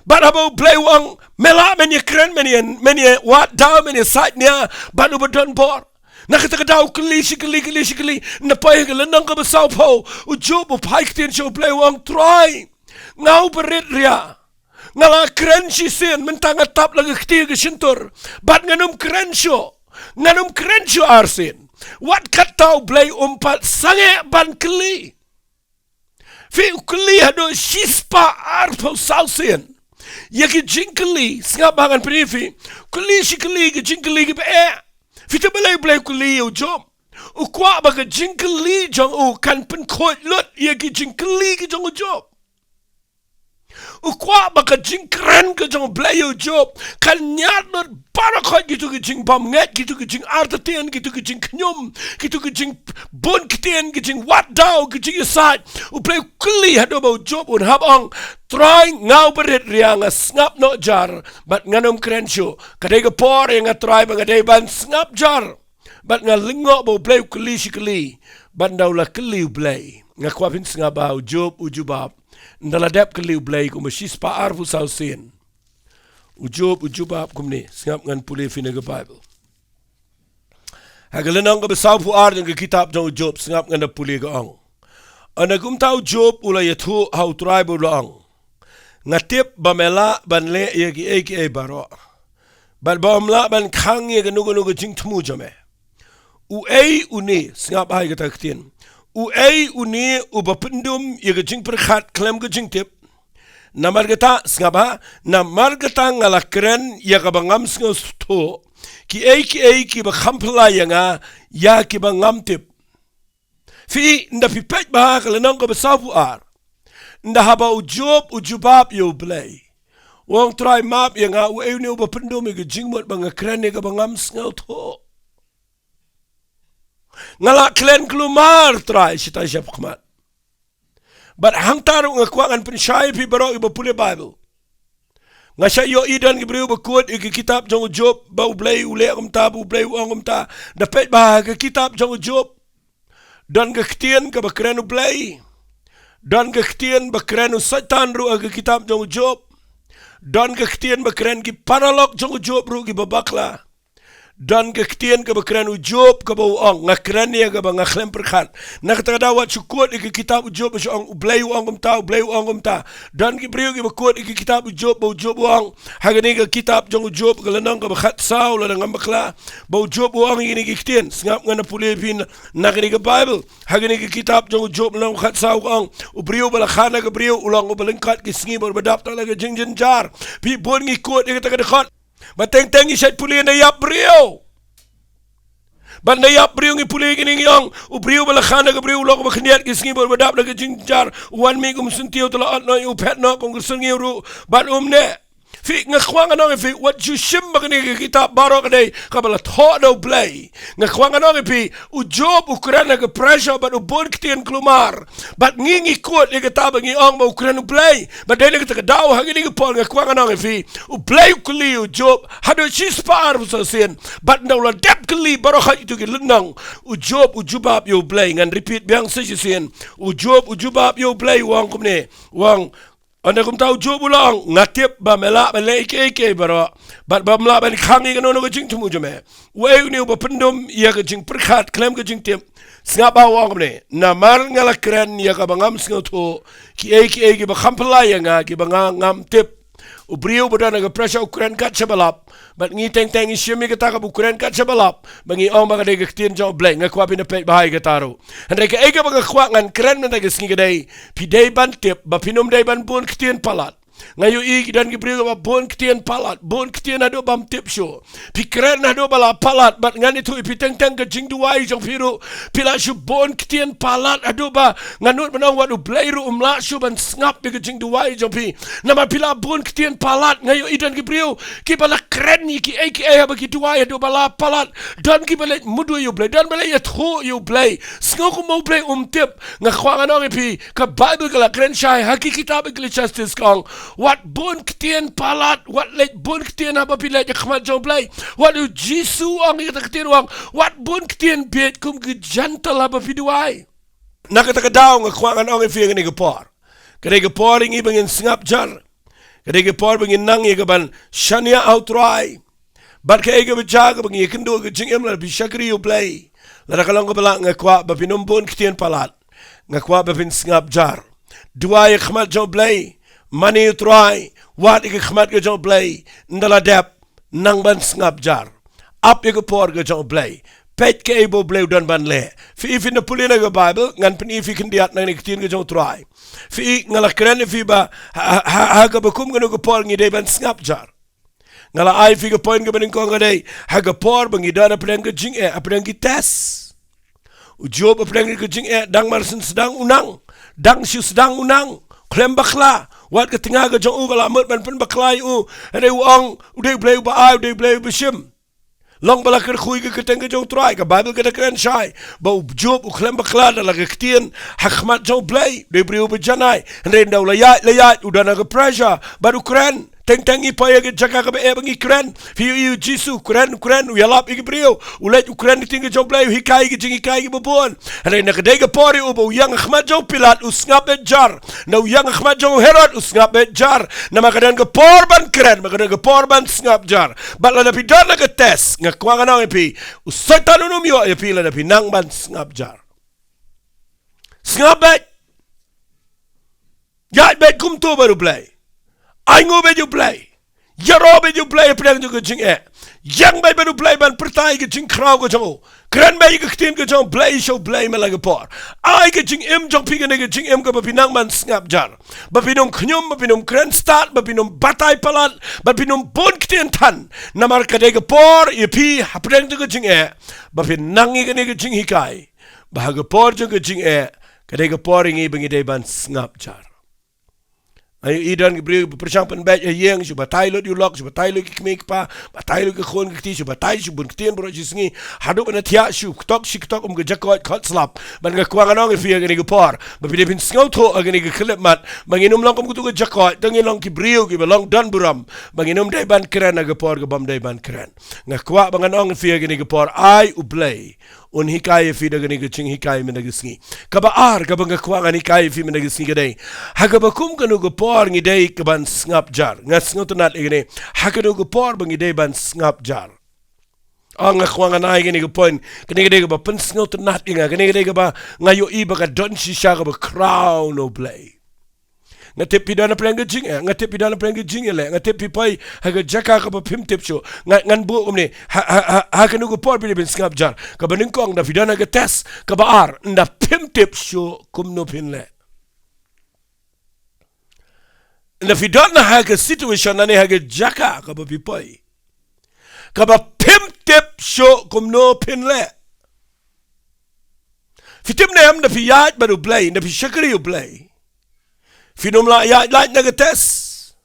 Bad haba U Blei u ong, me lah, men ïakren, men ïa, men ïawad daw, men ïasaid nia bad uba don bor. Na kata ka daw kylli shi kylli, kylli shi kylli. Ynda poi ha ka lynnong kaba sawphew, u Job u phai ktien sha U Blei, u ong, Trai, nga u barit ria. Nga la kren shisien, mynta nga tap la ka ktien ka shyntur. Bad ngan ym kren shuh. Ngan ym kren shuh arsien. Wat kata U Blei um pat sangeh ban kylli. Phi, u kylli haduh shispah arphew saw sien. Ïa ki jingkylli, sngap ba ngan pyni ïa phi. Kylli shi kylli, ki jingkylli kiba eh. Phi tip balei U Blei u kylli ïa u Job? U kwah ba ka jingkylli jong u kan pynkhuid lut ïa ki jingkylli ki jong u Job. U kwah ba ka jingkren ka jong U Blei ïa u Job kan ñiad lut baroh khoit kito ki jingbymngeit, kito ki jingartatien, kito ki jingkhñium, kito ki jingbun ktien, ki jingwad daw, ki jingïasaid. U Blei u kylli haduh ba u Job un hap ong, Trai, nga u barit ria, nga sngap noh jar bad ngan ym kren shuh. Ka dei ka por ïa nga Trai ba nga dei ban sngap jar. Bad nga lyngngoh ba U Blei u kylli shi kylli. Bad ynda u la kylli U Blei, nga kwah phin sngap ba u Job u jubab. Ynda la dep kylli U Blei kumba shispah arphew saw sien, u Job u jubab kumne, sngap ngan pule ïa phi na ka Baibl. Ha ka lynnong kaba sawphew ar jong ka kitab jong u Job, sngap ngan da pule, ka ong, ynda kumta u Job u la ïathuh ha u Trai bad u la ong, nga tip ba me lah ban leh ïa kiei kiei baroh, bad ba ym lah ban khang ïa kano kano ka jingthmu jong me. Uei une, sngap ha kata ka ktien, uei une uba pyndum ïa ka jingpyrkhat khlem ka jingtip? Namar kata, sngap ha, namar kata nga la kren ïa kaba ngam sngewthuh, kiei kiei kiba kham phylla ïa nga, ïa kiba ngam tip. Phi, ynda phi peit bha ha ka lynnong kaba sawphew ar, ynda haba u Job u jubab ïa U Blei, u ong, Trai, map ïa nga, uei une uba pyndum ïa ka jingmut ba nga kren ïa kaba ngam sngewthuh? Nga la kren kulmar, Trai, shata shapkhmat. Bad hangta ruh nga kwah ngan pynshai ïa phi baroh kiba pule Baibl. Nga shah ïohi don ki briew ba kut ïa ka kitab jong u Job ba U Blei u leh kumta, ba U Blei u ong kumta. Da peit bha ha ka kitab jong u Job, don ka ktien kaba kren U Blei. Don ka ktien ba kren u Soitan ruh ha ka kitab jong u Job. Don ka ktien ba kren ki paralok jong u Job ruh kiba bakla. Don ka ktien kaba kren u Job kaba u ong, nga kren ïa kaba nga khlem pyrkhat. Na kata ka daw wat shu kut ïa ka kitab u Job ba shu ong, U Blei u ong kumta, U Blei u ong kumta. Don ki briew kiba kut ïa ka kitab u Job ba u Job u ong, ha kane ka kitab jong u Job ka lynnong kaba khatsaw, lada ngam bakla, ba u Job u ong ïa kine ki ktien, sngap ngan da pule ïa phi na, na kane ka Baibl. Ha kane ka kitab jong u Job lynnong khatsaw ka ong, u briew ba la kha na ka briew u long uba lyngkot ki sngi bad uba dap na la ka jingjynjar. Phi, bun ngi kut ïa kata ka dkhot. Ba teng teng ngi shait pule na ïap briew. Bad na ïap briew ngi pule kine ngi ong, u briew ba la kha na ka briew u long uba khyndiat ki sngi bad uba dap na ka jingjynjar, u wan mih kum syntiew, te la ot noh ïa u phet noh kum ka syrngiew ruh. Bad um neh. Phi, nga kwah ngan ong ïa phi, wat shu shim ba kane ka kitab baroh ka dei kaba la thoh da U Blei. Nga kwah ngan ong ïa phi, u Job u kren ha ka pressure bad u bun ktien kulmar. Bad ngi ngi kut ïa kata ba ngi ong ba u kren U Blei. Bad dei na kata ka daw ha kine ki por nga kwah ngan ong ïa phi, U Blei u kylli u Job haduh shispah arphew saw sien. Bad ynda u la dep kylli baroh khat ïa kito ki lynnong, u Job u jubab ïa U Blei. Ngan repeat biang sa shisien. U Job u jubab ïa U Blei, u ong kumne, u ong, Ynda kumta u Job u la ong, nga tip ba me lah ban leh ïa kiei kiei baroh, bad bam lah ban khang ïa kano kano ka jingthmu jong me. Uei une uba pyndum ïa ka jingpyrkhat khlem ka jingtip? Sngap ba u ong kumne, namar nga la kren ïa kaba ngam sngewthuh, kiei kiei kiba kham phylla ïa nga, kiba nga ngam tip. U briew uba don ha ka pressure u kren kat shaba lap. Bad ngi teng teng ngi shim ïa kata kaba u kren kat shaba lap, ba ngi ong ba ka dei ka ktien jong U Blei. Nga kwah phin da peit bha ïa kata ruh. Hynrei kaei kaba nga kwah ngan kren mynta ka sngi ka dei, phi dei ban tip ba phin ym dei ban bun ktien palat. Nga ïohi ki don ki briew kiba bun ktien palat, bun ktien haduh bam tip shuh. Phi kren haduh ba la palat, bad ngan ïathuh ïa phi, teng teng ka jingduwai jong phi ruh, phi la shu bun ktien palat haduh ba ngan nud ban ong wat U Blei ruh um lah shuh ban sngap ïa ka jingduwai jong phi. Namar phi la bun ktien palat. Nga ïohi don ki briew kiba la kren ïa kiei kiei haba ki duwai haduh ba la palat. Don kiba leit mudui ïa U Blei, don ba leit ïathuh ïa U Blei. Sngew kumba U Blei um tip. Nga kwah ngan ong ïa phi, ka Baibl ka la kren shai ha ki kitab Ecclesiastes, ka ong, wat bun ktien palat, wat leit bun ktien haba phi leit ha khmat jong U Blei. Wat, U Jisu u ong ïa kata ka ktien, u ong, wat bun ktien bieit kum ki Jentail haba phi duwai. Na kata ka daw nga kwah ngan ong ïa phi ha kane ka por, ka dei ka por ïa ngi ba ngin sngap jar. Ka dei ka por ba ngin nang ïa kaban shaniah ha U Trai. Bad kaei kaba jia, kaba ngi ïakynduh ka jingim, lada phi shakri U Blei, lada ka long kaba lah, nga kwah ba phin ym bun ktien palat. Nga kwah ba phin sngap jar. Duwai ha khmat jong U Blei. Mane U Trai. Wad ïa ka khmat ka jong U Blei. Ynda la dep, nang ban sngap jar. Ap ïa ka por ka jong U Blei. Peit kaei ba U Blei u don ban leh. Phi i, phin da pule na ka Baibl, ngan pyni ïa phi khyndiat na kane ka ktien ka jong U Trai. Phi i, nga la kren ïa phi ba ha, ha, ha, ha kaba kum kano ka por ngi dei ban sngap jar. Nga la ai ïa phi ka point kaba nyngkong, ka dei ha ka por ba ngi don hapdeng ka jingeh, hapdeng ki test. U Job hapdeng ka jingeh, dang mar syn sdang u nang, dang shu sdang u nang, khlem bakla. Wat ka tnga ka jong u ka la mut ban pynbakla ïa u. Hynrei u ong, u dei U Blei uba ai, u dei U Blei uba shim. Long ba la kyrkhu ïa ka kyrteng ka jong U Trai, ka Baibl ka da kren shai ba u Job u khlem bakla da la ka ktien ha khmat jong U Blei. U dei u briew uba janai. Hynrei ynda u la ïaid, la ïaid, u don ha ka pressure bad u kren. Teng teng ngi poi ha ka jaka kaba eh ba ngi kren. Phi ïohi U Jisu u kren, u kren, u ïalap ïa ki briew, u leit u kren ka ktien ka jong U Blei, u hikai ki jinghikai kiba bun. Hynrei na ka dei ka por ïa u ba u ïeng ha khmat jong u Pilat, u sngap beit jar. Ynda u ïeng ha khmat jong u Herod, u sngap beit jar. Namar ka don ka por ban kren, namar ka don ka por ban sngap jar. Bad lada phi don ha ka test, nga kwah ngan ong ïa phi, u Soitan un ym ïoh ïa phi lada phi nang ban sngap jar. Sngap beit. Ïaid beit kumto bad U Blei. Ainguh beit ïa U Blei. Ïaroh beit ïa U Blei hapdeng jong ka jingeh. Ïeng beit bad U Blei ban pyrta ïa ka jingkhraw ka jong u. Kren beit ïa ka ktien ka jong U Blei sha U Blei man la ka por. Ai ka jingim jong phi kane ka jingim kaba phi nang ban sngap jar. Ba phin ym khñium, ba phin ym kren stad, ba phin ym batai palat, ba phin ym bun ktien than. Namar ka dei ka por ïa phi hapdeng jong ka jingeh ba phin nang ïa kane ka jinghikai. Ba ha ka por jong ka jingeh, ka dei ka por ïa ngi ba ngi dei ban sngap jar. Ai, i don ki briew ba pyrshang pynbeit ha ïing, shu batai lut ïa u lok, shu batai lut ïa ki kmie ki kpa, batai lut ïa ki khun ki kti, shu batai, shu bun ktien baroh shi sngi. Haduh ba na thiah shu ktok shi ktok kum ka jakoit khot slap. Bad nga kwah ngan ong ïa phi ha kane ka por ba phi dei phin sngewthuh ha kane ka khyllipmat ba ngin ym long kum katu ka jakoit, tang ngin long ki briew kiba long don burom, ba ngin ym dei ban kren ha ka por kabym dei ban kren. Nga kwah ba ngan ong ïa phi ha kane ka por, ai U Blei un hikai ïa phi da kane ka jinghikai mynta ka sngi. Kaba ar kaba nga kwah ngan hikai ïa phi mynta ka sngi ka dei, ha kaba kum kano ka por ngi dei ka ban sngap jar. Nga sngewtynnat ïa kane. Ha kano ka por ba ngi dei ban sngap jar. Ah, nga kwah ngan ai kane ka point. Kane ka dei kaba pynsngewtynnat ïa nga. Kane ka dei kaba nga ïohi ba ka don shisha kaba khraw na U Blei. Nga tip phi don hapdeng ka jingeh, nga tip phi don hapdeng ka jingeh leh, nga tip phi poi ha ka jaka kaba phim tip shuh. Nga, ngan buh kumne, ha, ha, ha, ha kano ka por phi dei phin sngap jar. Kaba nyngkong, ynda phi don ha ka test. Kaba ar, ynda phim tip shuh kumno phin leh. Ynda phi don ha ka situation lane ha ka jaka kaba phi poi, kaba phim tip shuh kumno phin leh. Phi tip ne em, ynda phi ïaid bad U Blei, ynda phi shakri U Blei, phin ym lah ïaid lait na ka test.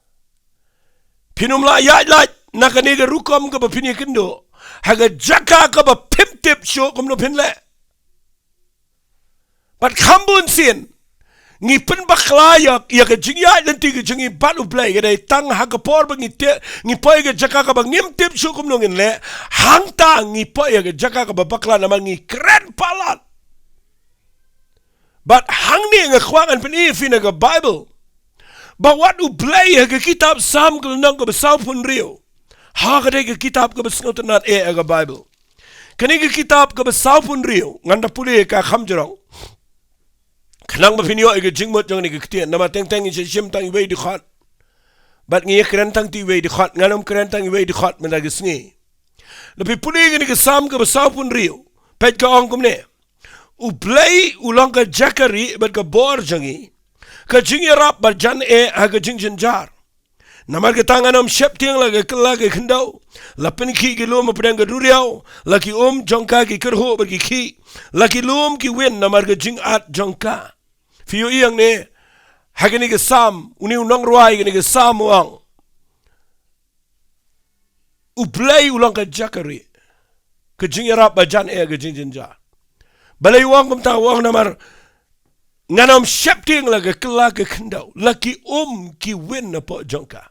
Phin ym lah ïaid lait na kane ka rukom kaba phin ïakynduh ha ka jaka kaba phim tip shuh kumno phin leh. Bad kham bun sien ngi pynbakla ïa, ïa ka jingïaid lynti ka jong ngi bad U Blei, ka dei tang ha ka por ba ngi te, ngi poi ha ka jaka kaba ngim tip shuh kumno ngin leh. Hangta ngi poi ha ka jaka kaba bakla namar ngi kren palat. Bad hangne nga kwah ngan pyni ïa phi na ka Baibl Ba wat U Blei ha ka kitab Salm ka lynnong kaba sawphew hynriew. Ha ka dei ka kitab kaba sngewtynnad eh ha ka Baibl. Kane ka kitab kaba sawphew hynriew, ngan da pule ka kham jrong. Khnang ba phin ïoh ïa ka jingmut jong kane ka ktien, namar teng teng ngi shim tang iwei i dkhot. Bad ngi ïa kren tang iwei i dkhot, ngan ym kren tang iwei i dkhot mynta ka sngi. Lada phi pule ïa kane ka Salm kaba sawphew hynriew, peit ka ong kumne. U Blei u long ka jaka rieh bad ka bor jong ngi. Ka jingïarap ba jan eh ha ka jingjynjar. Namar kata ngan ym sheptieng la ka kylla ka khyndew. La pynkhih ki lum hapdeng ka duriaw. La ki um jong ka ki kyrhuh bad ki khih. La ki lum ki win namar ka jingat jong ka. Phi ïohi hangne. Ha kane ka Salm, une u nongrwai kane ka Salm u ong. U Blei u long ka jaka rieh. Ka jingïarap ba jan eh ka jingjynjar. Balei u ong kumta, u ong namar ngan ym sheptieng la ka kylla ka khyndew, la ki um ki win napoh jong ka.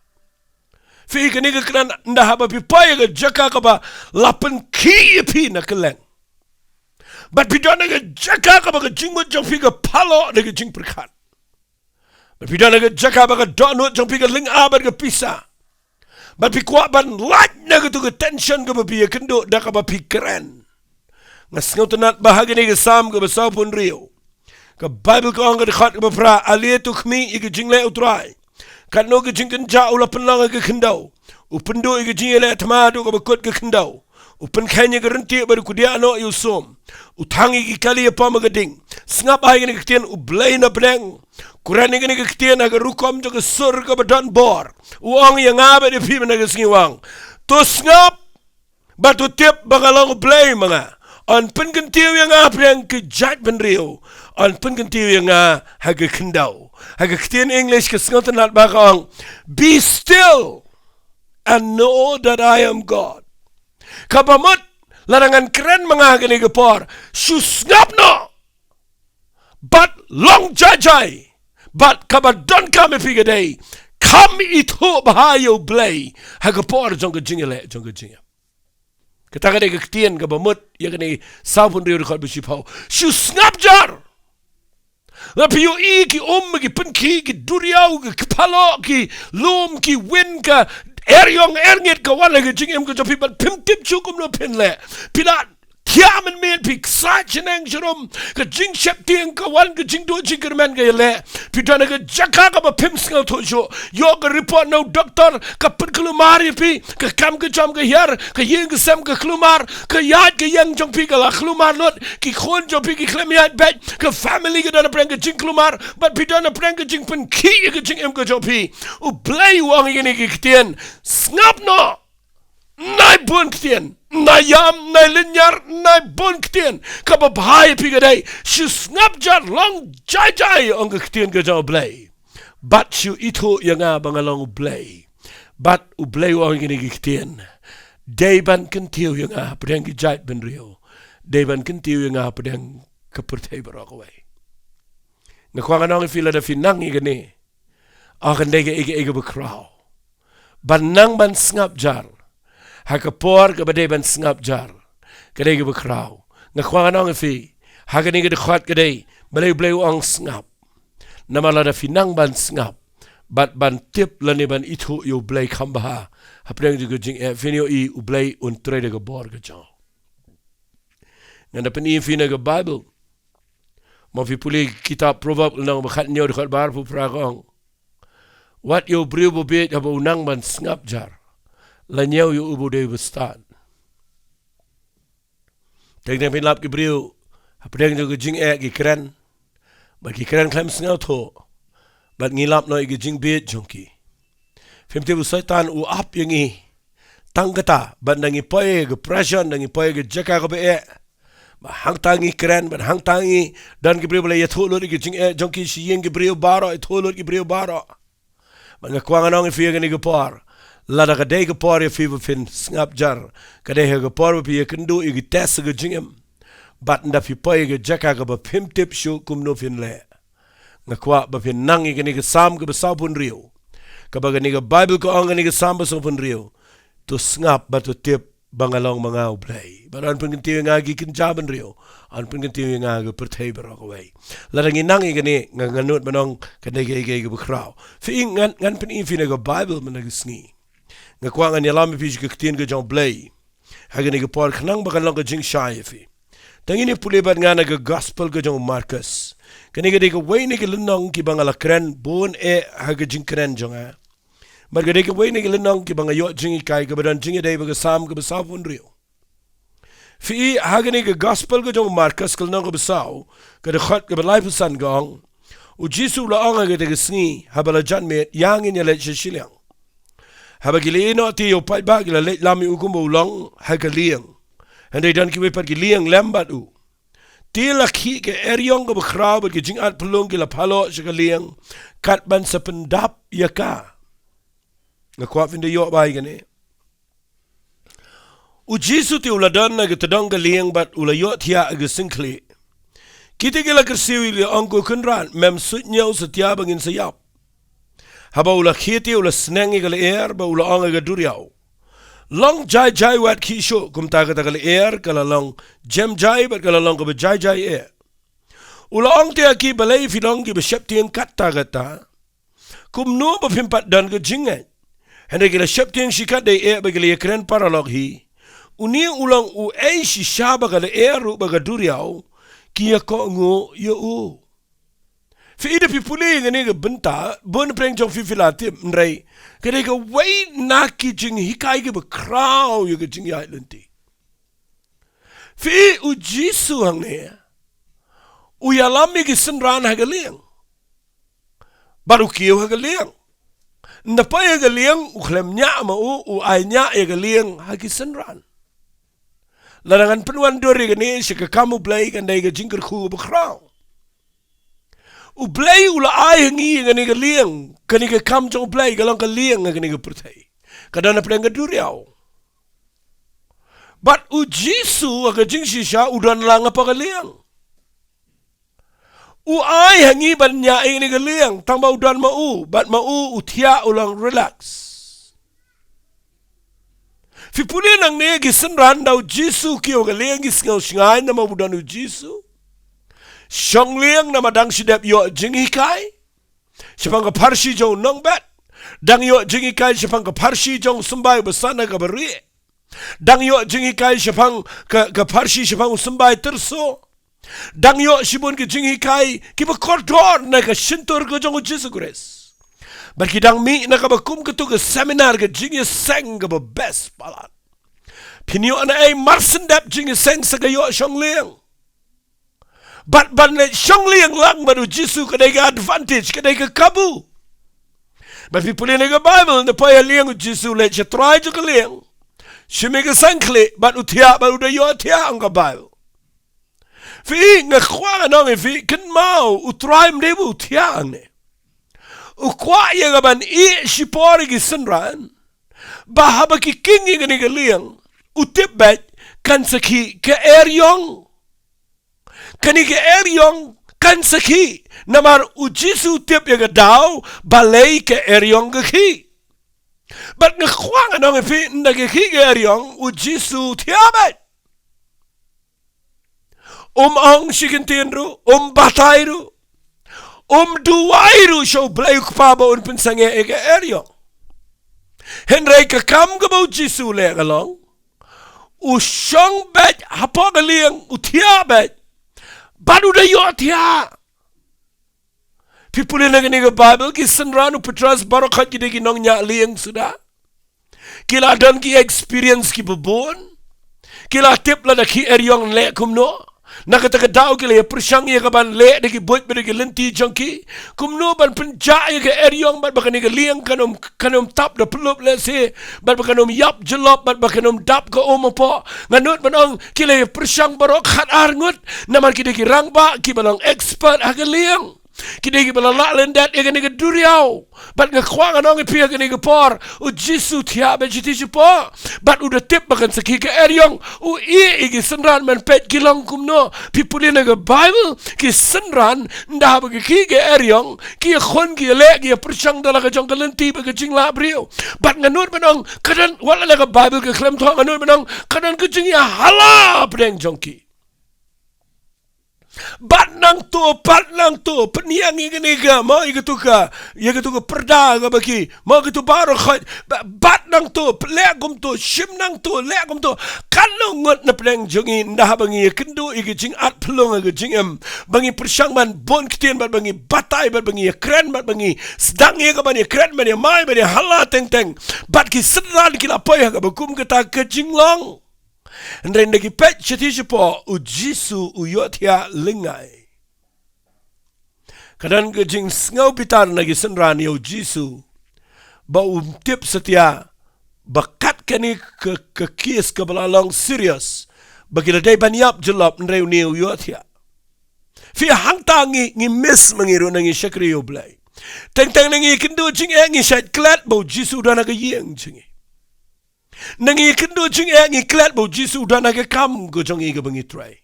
Phi i kane ka kren ynda haba phi poi ha ka jaka kaba la pynkhih ïa phi na kylleng. Bad phi don ha ka jaka kaba ka jingmut jong phi ka phalloh da ka jingpyrkhat. Bad phi don ha ka jaka ba ka dohnud jong phi ka lynga bad ka pisa. Bad phi kwah ban lait na katu ka tension kaba phi ïakynduh da kaba phi kren. Nga sngewtynnad ba ha kane ka Salm kaba sawphew hynriew, ka Baibl ka ong ka dkhot kaba phra, ale to khmih ïa ka jingleh U Trai. Katno ka jingkynjah u la pynlong ha ka khyndew. U pynduh ïa ka jingïaleh thma haduh kaba kut ka khyndew. U pynkheiñ ïa ka ryntieh bad u kdiah noh ïa u sum. U thang ïa ki kali hapdeng ka ding. Sngap ha kane ka ktien U Blei na pdeng. Kren ïa kane ka ktien ha ka rukom jong ka sur kaba don bor. U ong ïa nga bad ïa phi mynta ka sngi, u ong, to sngap bad to tip ba nga long U Blei ma nga. Yn pynkyntiew ïa nga hapdeng ki jaitbynriew. Yn pynkyntiew ïa nga ha ka khyndew. Ha ka ktien English ka sngewtynnad ba ka ong, be still and know that I am God. Kaba mut, lada ngan kren ma nga ha kane ka por, shu sngap noh. Bad long jai jai. Bad kaba donkam ïa phi ka dei, kham ithuh bha ïa U Blei ha ka por jong ka jingïaleh jong ka jingim. Kata ka dei ka ktien kaba mut ïa kane sawphew hynriew dkhot ba shiphew. Shu sngap jar. La phi ïohi ki um, ki pynkhih, ki duriaw, ki phalloh, ki lum, ki win, ka eriong erngit ka wan ha ka jingim ka jong phi bad phim tip shuh kumno phin leh. Phi la thiah mynmiet, phi ksa shaneng sharum, ka jingsheptieng ka wan, ka jingduh jingkyrmen ka ïaleh. Phi don ha ka jaka kaba phim sngewthuh shuh. Ïoh ka report na u doktor, ka pynkulmar ïa phi, ka kam ka jam ka hiar, ka ïing ka sem ka kulmar, ka ïaid ka ïeng jong phi ka la kulmar lut, ki khun jong phi ki khlem ïaid beit, ka family ka don hapdeng ka jingkulmar, bad phi don hapdeng ka jingpynkhih ïa ka jingim ka jong phi. U Blei u ong ïa kine ki ktien, sngap noh. Nai bun ktien, nai ïam, nai lynñiar, nai bun ktien. Kaba bha ïa phi ka dei, shu sngap jar, long jai jai, ong ka ktien ka jong U Blei. Bad shu ithuh ïa nga ba nga long U Blei. Bad U Blei u ong ïa kine ki ktien, dei ban kyntiew ïa nga hapdeng ki jaitbynriew. Dei ban kyntiew ïa nga hapdeng ka pyrthei baroh kawei. Nga kwah ngan ong ïa phi, lada phi nang ïa kane, ah, kan dei kaei kaei kaba khraw. Ban nang ban sngap jar ha ka por kaba dei ban sngap jar, ka dei kaba khraw. Nga kwah ngan ong ïa phi, ha kane ka dkhot ka dei, balei U Blei u ong sngap? Namar lada phi nang ban sngap bad ban tip lane ban ithuh ïa U Blei kham bha hapdeng jong ka jingeh, phin ïohi U Blei un trei da ka bor ka jong u. Ngan da pyni ïa phi na ka Baibl. Mo phi pule kitab Proverb lynnong ba khathynñiew dkhot ba arphew phra ka ong, wat ïa u briew ba bieit haba u nang ban sngap jar, la ñiew ïa u ba u dei ba stad. Teng teng phin lap ki briew hapdeng jong ka jingeh ki kren, bad ki kren khlem sngewthuh, bad ngi lap noh ïa ka jingbieit jong ki. Phim tip u Soitan u ap ïa ngi tang kata, bad nda ngi poi ha ka pressure, nda ngi poi ha ka jaka kaba eh, bad hangta ngi kren, bad hangta ngi don ki briew ba la ïathuh lut ïa ka jingeh jong ki sha ïing ki briew baroh, ïathuh lut ki briew baroh. Bad nga kwah ngan ong ïa phi ha kane ka por, lada ka dei ka por ïa phi ba phin sngap jar, ka dei ha ka por ba phi ïakynduh ïa ki test ha ka jingim. Bad nda phi poi ha ka jaka kaba phim tip shuh kumno phin leh. Nga kwah ba phin nang ïa kane ka Salm kaba sawphew hynriew. Kaba kane ka Baibl ka ong, kane ka Salm ba sawphew hynriew, to sngap bad to tip ba nga long ma nga U Blei. Bad yn pynkyntiew ïa nga ki kynja bynriew, yn pynkyntiew ïa nga ha ka pyrthei baroh kawei. Lada ngi nang ïa kane, nga, ngan nud ban ong ka dei kaei kaei kaba khraw. Phi i, ngan, ngan pyni ïa phi na ka Baibl mynta ka sngi. Nga kwah ngan ïalam ïa phi sha ka ktien ka jong U Blei ha kane ka por khnang ba kan long ka jingshai ïa phi. Te ngin ïa pule bad nga na ka Gospel ka jong u Markos. Kane ka dei kawei na ki lynnong kiba nga la kren bun eh ha ka jingkren jong nga. Bad ka dei kawei na ki lynnong kiba nga ïoh jinghikai, kaba don jingïadei bad ka Salm kaba sawphew hynriew. Phi i, ha kane ka Gospel ka jong u Markos ka lynnong kaba saw, ka dkhot kaba laiphew san ka ong: U Jisu u la ong ha kata ka sngi, haba la janmiet, ïa ngin ïaleit sha shiliang. Haba ki la ïehnoh te ïa u paidbah, ki la leit lam ïa u kumba u long ha ka lieng. Hynrei don kiwei pat ki lieng lem bad u. Te la khih ka eriong kaba khraw bad ki jingat phyllung ki la phaïoh sha ka lieng, kat ban sa pyndap ïa ka. Nga kwah phin da ïoh bha ïa kane. U Jisu te u la don ha ka tyndong ka lieng bad u la ïohthiah ha ka syngkhlieh. Kita ki la kyrsiew ïa u, ki la ong, Ko Kynrad, mem suidñiew satia ba ngin sa ïap? Haba u la khie te u la sneng ïa ka lyer bad u la ong ha ka duriaw: Long jai jai wat khih shuh. Kumta kata ka lyer ka la long jem jai bad ka la long kaba jai jai eh. U la ong te ha ki: Balei phi long kiba sheptieng katta katta? Kumno ba phim pat don ka jingngeit? Hynrei ki la sheptieng shikatdei eh bad ki la ïakren paralok hi: Une u long uei shisha ba ka lyer ruh bad ka duriaw ki ïakohnguh ïa u? Phi i, da phi pule ïa kane ka bynta, bun pyrshang jong phi phi la tip, hynrei ka dei kawei na ki jinghikai kiba khraw ïa ka jingïaid lynti. Phi i, U Jisu hangne u ïalam ïa ki synran ha ka lieng. Bad u kiew ha ka lieng. Ynda poi ha ka lieng, u khlem ñiah ma u, u ai ñiah ïa ka lieng ha ki synran. Lada ngan pynwandur ïa kane sha ka kam U Blei, kan dei ka jingkyrkhu ba khraw. U Blei u la ai ha ngi ïa kane ka lieng, kane ka kam jong U Blei ka long ka lieng ha kane ka pyrthei. Ka don hapdeng ka duriaw. Bad U Jisu ha ka jingshisha u don lang hapoh ka lieng. U ai ha ngi ban ñiah ïa kane ka lieng, tang ba u don ma u, bad ma u u thiah, u long relax. Phi pule nangne, ki synran, da U Jisu u kiew ha ka lieng ki sngew shngaiñ namar u don U Jisu. Shong lieng namar dang shu dep ïoh jinghikai shaphang ka pharshi jong u nongbet. Dang ïoh jinghikai shaphang ka pharshi jong u symbai uba san ha kaba rieh. Dang ïoh jinghikai shaphang ka, ka pharshi shaphang u symbai tyrso. Dang ïoh shibun ki jinghikai kiba kordor na ka shyntur ka jong U Jisu Khrist. Bad ki dang mih na kaba kum katto ka seminar, ka jingïaseng kaba best palat. Phin ïoh na ei mar shen dep jingïaseng sa ka ïoh shong lieng? Bad ban leit shong lieng lang bad U Jisu ka dei ka advantage, ka dei ka kabu. Bad phi pule na ka Baibl, ynda poi ha lieng U Jisu, u leit sha trai jong ka lieng, shim ïa ka syngkhlieh bad u thiah, bad u da ïohthiah, ong ka Baibl. Phi i, nga kwah ngan ong ïa phi, kynmaw, U Trai ym dei ba u thiah hangne. U kwah ïa ka ban ïeh shipor ïa ki synran, ba haba ki king ïa kane ka lieng, u tip beit kan sa khih ka eriong. Kane ka eriong kan sa khih, namar U Jisu u tip ïa ka daw balei ka eriong ka khih. Bad nga kwah ngan ong ïa phi, ynda ka khih ka eriong, U Jisu u thiah beit. Um ong shi kyntien ruh, um batai ruh, um duwai ruh sha U Blei U Kpa ba un pynsangeh ïa ka eriong. Hynrei ka kam kaba U Jisu u leh ka long, u shong beit hapoh ka lieng, u thiah beit, bad u da ïohthiah. Phi pule na kane ka Baibl, ki synran, u Petros, baroh khoit ki dei ki nongñiah lieng suda. Ki la don ki experience kiba bun. Ki la tip lada khih eriong leh kumno. Na kata ka daw ki la ïa pyrshang ïa ka ban leh da ki buit bad da ki lynti jong ki, kumno ban pynjah ïa ka eriong bad ba kane ka lieng kan ym, kan ym tap da pyllup lehse, bad ba kan ym ïap jyllop, bad ba kan ym dap ka um hapoh. Nga nud ban ong ki la ïa pyrshang baroh khatar ngut, namar ki dei ki rangbah kiba long expert ha ka lieng. Ki dei kiba la lah lyndet ïa kane ka duriaw. Bad nga kwah ngan ong ïa phi ha kane ka por, u Jisu u thiah beit shathie shapoh. Bad u da tip ba kan sakhi ka eriong. U ïeh ïa ki synran ban peit ki long kumno. Phi pule na ka Baibl, ki synran, ynda haba ki khih ka eriong, ki ïakhun, ki ïaleh, ki ïapyrshang da la ka jong ka lynti bad ka jinglah briew. Bad nga nud ban ong, ka don, wat la ka Baibl ka khlem thoh, nga nud ban ong, ka don ka jingïahala hapdeng jong ki. Bad nangto, bad nangto, pynïeng ïa kane ka, mo, ïa kato ka, ïa kato ka pyrda kaba ki, mo, kato baroh khoit, ba-, bad nangto, leh kumto, shim nangto, leh kumto. Katno ngut na pdeng jong ngi, ynda haba ngi ïakynduh ïa ka jingatphyllung ha ka jingim, ba ngi pyrshang ban bun ktien, bad ba ngi batai, bad ba ngi ïakren, bad ba ngi sdang ïa kaban ïakren, ban ïamai, ban ïahala teng teng. Bad ki synran ki la poi ha kaba kum kata ka jinglong. Hynrei ynda ki peit shathie shapoh, u Jisu u ïohthiah lyngngai. Ka don ka jingsngew bitar na ki synran ïa u Jisu, ba um tip satia, ba kat kane ka, ka case kaba la long serious, ba ki la dei ban ïap jyllop, hynrei une u ïohthiah. Phi, hangta ngi, ngi miss ma ngi ruh na ngi shakri ïa u Blei. Teng teng na ngi ïakynduh jingeh ngi shait klet ba u Jisu u don ha ka ïing jong ngi. Na ngi ïakynduh jingeh ngi klet ba u Jisu u don ha ka kam ka jong ngi kaba ngi trei.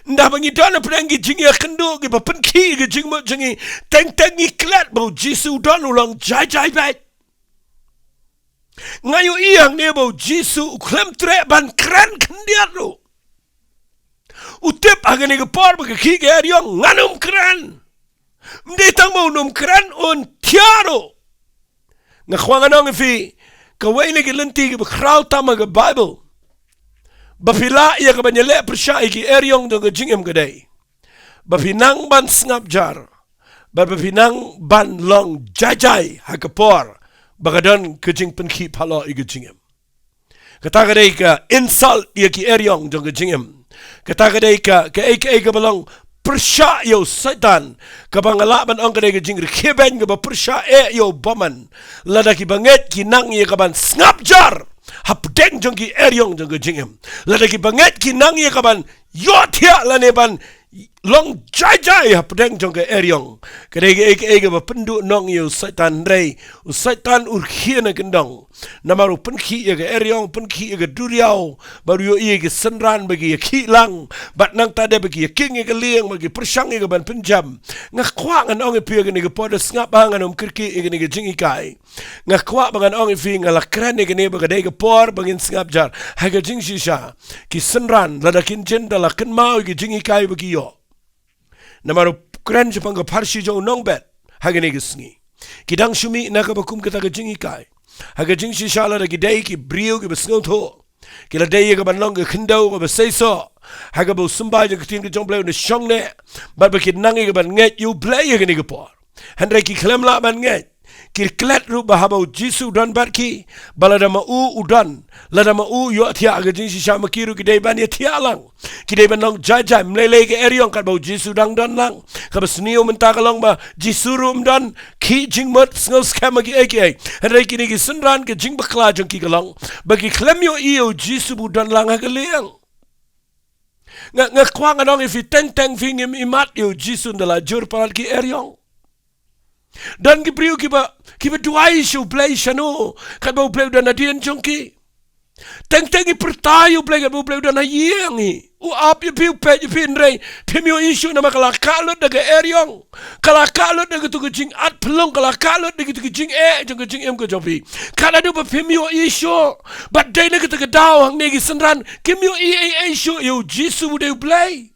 Ynda ba ngi don hapdeng ki jingïakynduh kiba pynkhih ïa ka jingmut jong ngi, teng teng ngi klet ba u Jisu u don, u long jai jai beit. Nga ïohi hangne ba u Jisu u khlem treh ban kren khyndiat ruh. U tip ha kane ka por ba ka khih ka eriong, ngan ym kren. Ym dei tang ba un ym kren, un thiah ruh. Nga kwah ngan ong ïa phi, kawei na ki lynti kiba khraw tam ha ka Baibl, ba phi lah ïa kaban ïaleh pyrshah ïa ki eriong jong ka jingim ka dei ba phi nang ban sngap jar, bad ba phi nang ban long jai jai ha ka por ba ka don ka jingpynkhih phalloh ïa ka jingim. Kata ka dei ka insult ïa ki eriong jong ka jingim. Kata ka dei ka, kaei kaei kaba long pyrshah ïa u Soitan, kaba nga lah ban ong ka dei ka jingrkhie beiñ kaba pyrshah eh ïa u bymman. Lada kiba ngeit ki nang ïa kaban sngap jar hapdeng jong ki eriong jong ka jingim. Lada kiba ngeit ki nang ïa kaban ïohthiah lane ban long jai jai hapdeng jong ka eriong. Ka dei kaei kaei kaba pynduhnong ïa u Soitan, hynrei u Soitan u rkhie na kyndong. Namar u pynkhih ïa ka eriong, u pynkhih ïa ka duriaw, bad u ïohi ïa ki synran ba ki ïakhih lang, bad nangta de ba ki ïaking ïa ka lieng, ba ki pyrshang ïa kaban pynjem. Nga kwah ngan ong ïa phi ha kane ka por, da sngap ha, ngan ym kyrkieh ïa kane ka jinghikai. Nga kwah ba ngan ong ïa phi, nga la kren ïa kane ba ka dei ka por ba ngin sngap jar. Ha ka jingshisha, ki synran, lada kin jin, da la kynmaw ïa ki jinghikai ba ki ïoh. Namar u kren shaphang ka pharshi jong u nongbet ha kane ka sngi. Ki dang shu mih na kaba kum kata ka jinghikai. Ha ka jingshisha, lada ki dei ki briew kiba sngewthuh, ki la dei ïa kaban long ka khyndew kaba seisoh ha kaba u symbai jong ka ktien ka jong u Blei un da shong neh, bad ba ki nang ïa kaban ngeit ïa u Blei ha kane ka por. Hynrei ki khlem lah ban ngeit. Ki klet ruh ba haba u Jisu u don bad ki, ba lada ma u u don, lada ma u u ïohthiah, ha ka jingshisha ma ki ruh ki dei ban ïathiah lang. Ki dei ban long jai jai, ym lei lei ka eriong katba u Jisu u dang don lang. Kaba sniew mynta ka long ba Jisu ruh um don, khih jingmut, sngewskhem ha kiei kiei. Hynrei kine ki synran, ka jingbakla jong ki ka long ba ki khlem ïohi ïa u Jisu ba u don lang ha ka lieng. Nga, nga kwah ngan ong ïa phi, teng teng phi ngim ïohi mat ïa u Jisu ynda la jur palat ki eriong. Don ki briew kiba, kiba duwai sha u Blei shano, katba u Blei u don hadien jong ki. Teng teng ki pyrta ïa u Blei katba u Blei u don ha ïing hi. U ap ïa phi, u peit ïa phi, hynrei phim ïohi shuh namar ka la kah lut da ka eriong. Ka la kah lut da katu ka jingatphyllung, ka la kah lut da katu ka jingeh jong ka jingim ka jong phi. Ka la duh ba phim ïohi shuh. Bad dei na kata ka daw hangne ki synran kim ïohi ei ei shuh ïa u Jisu u dei u Blei.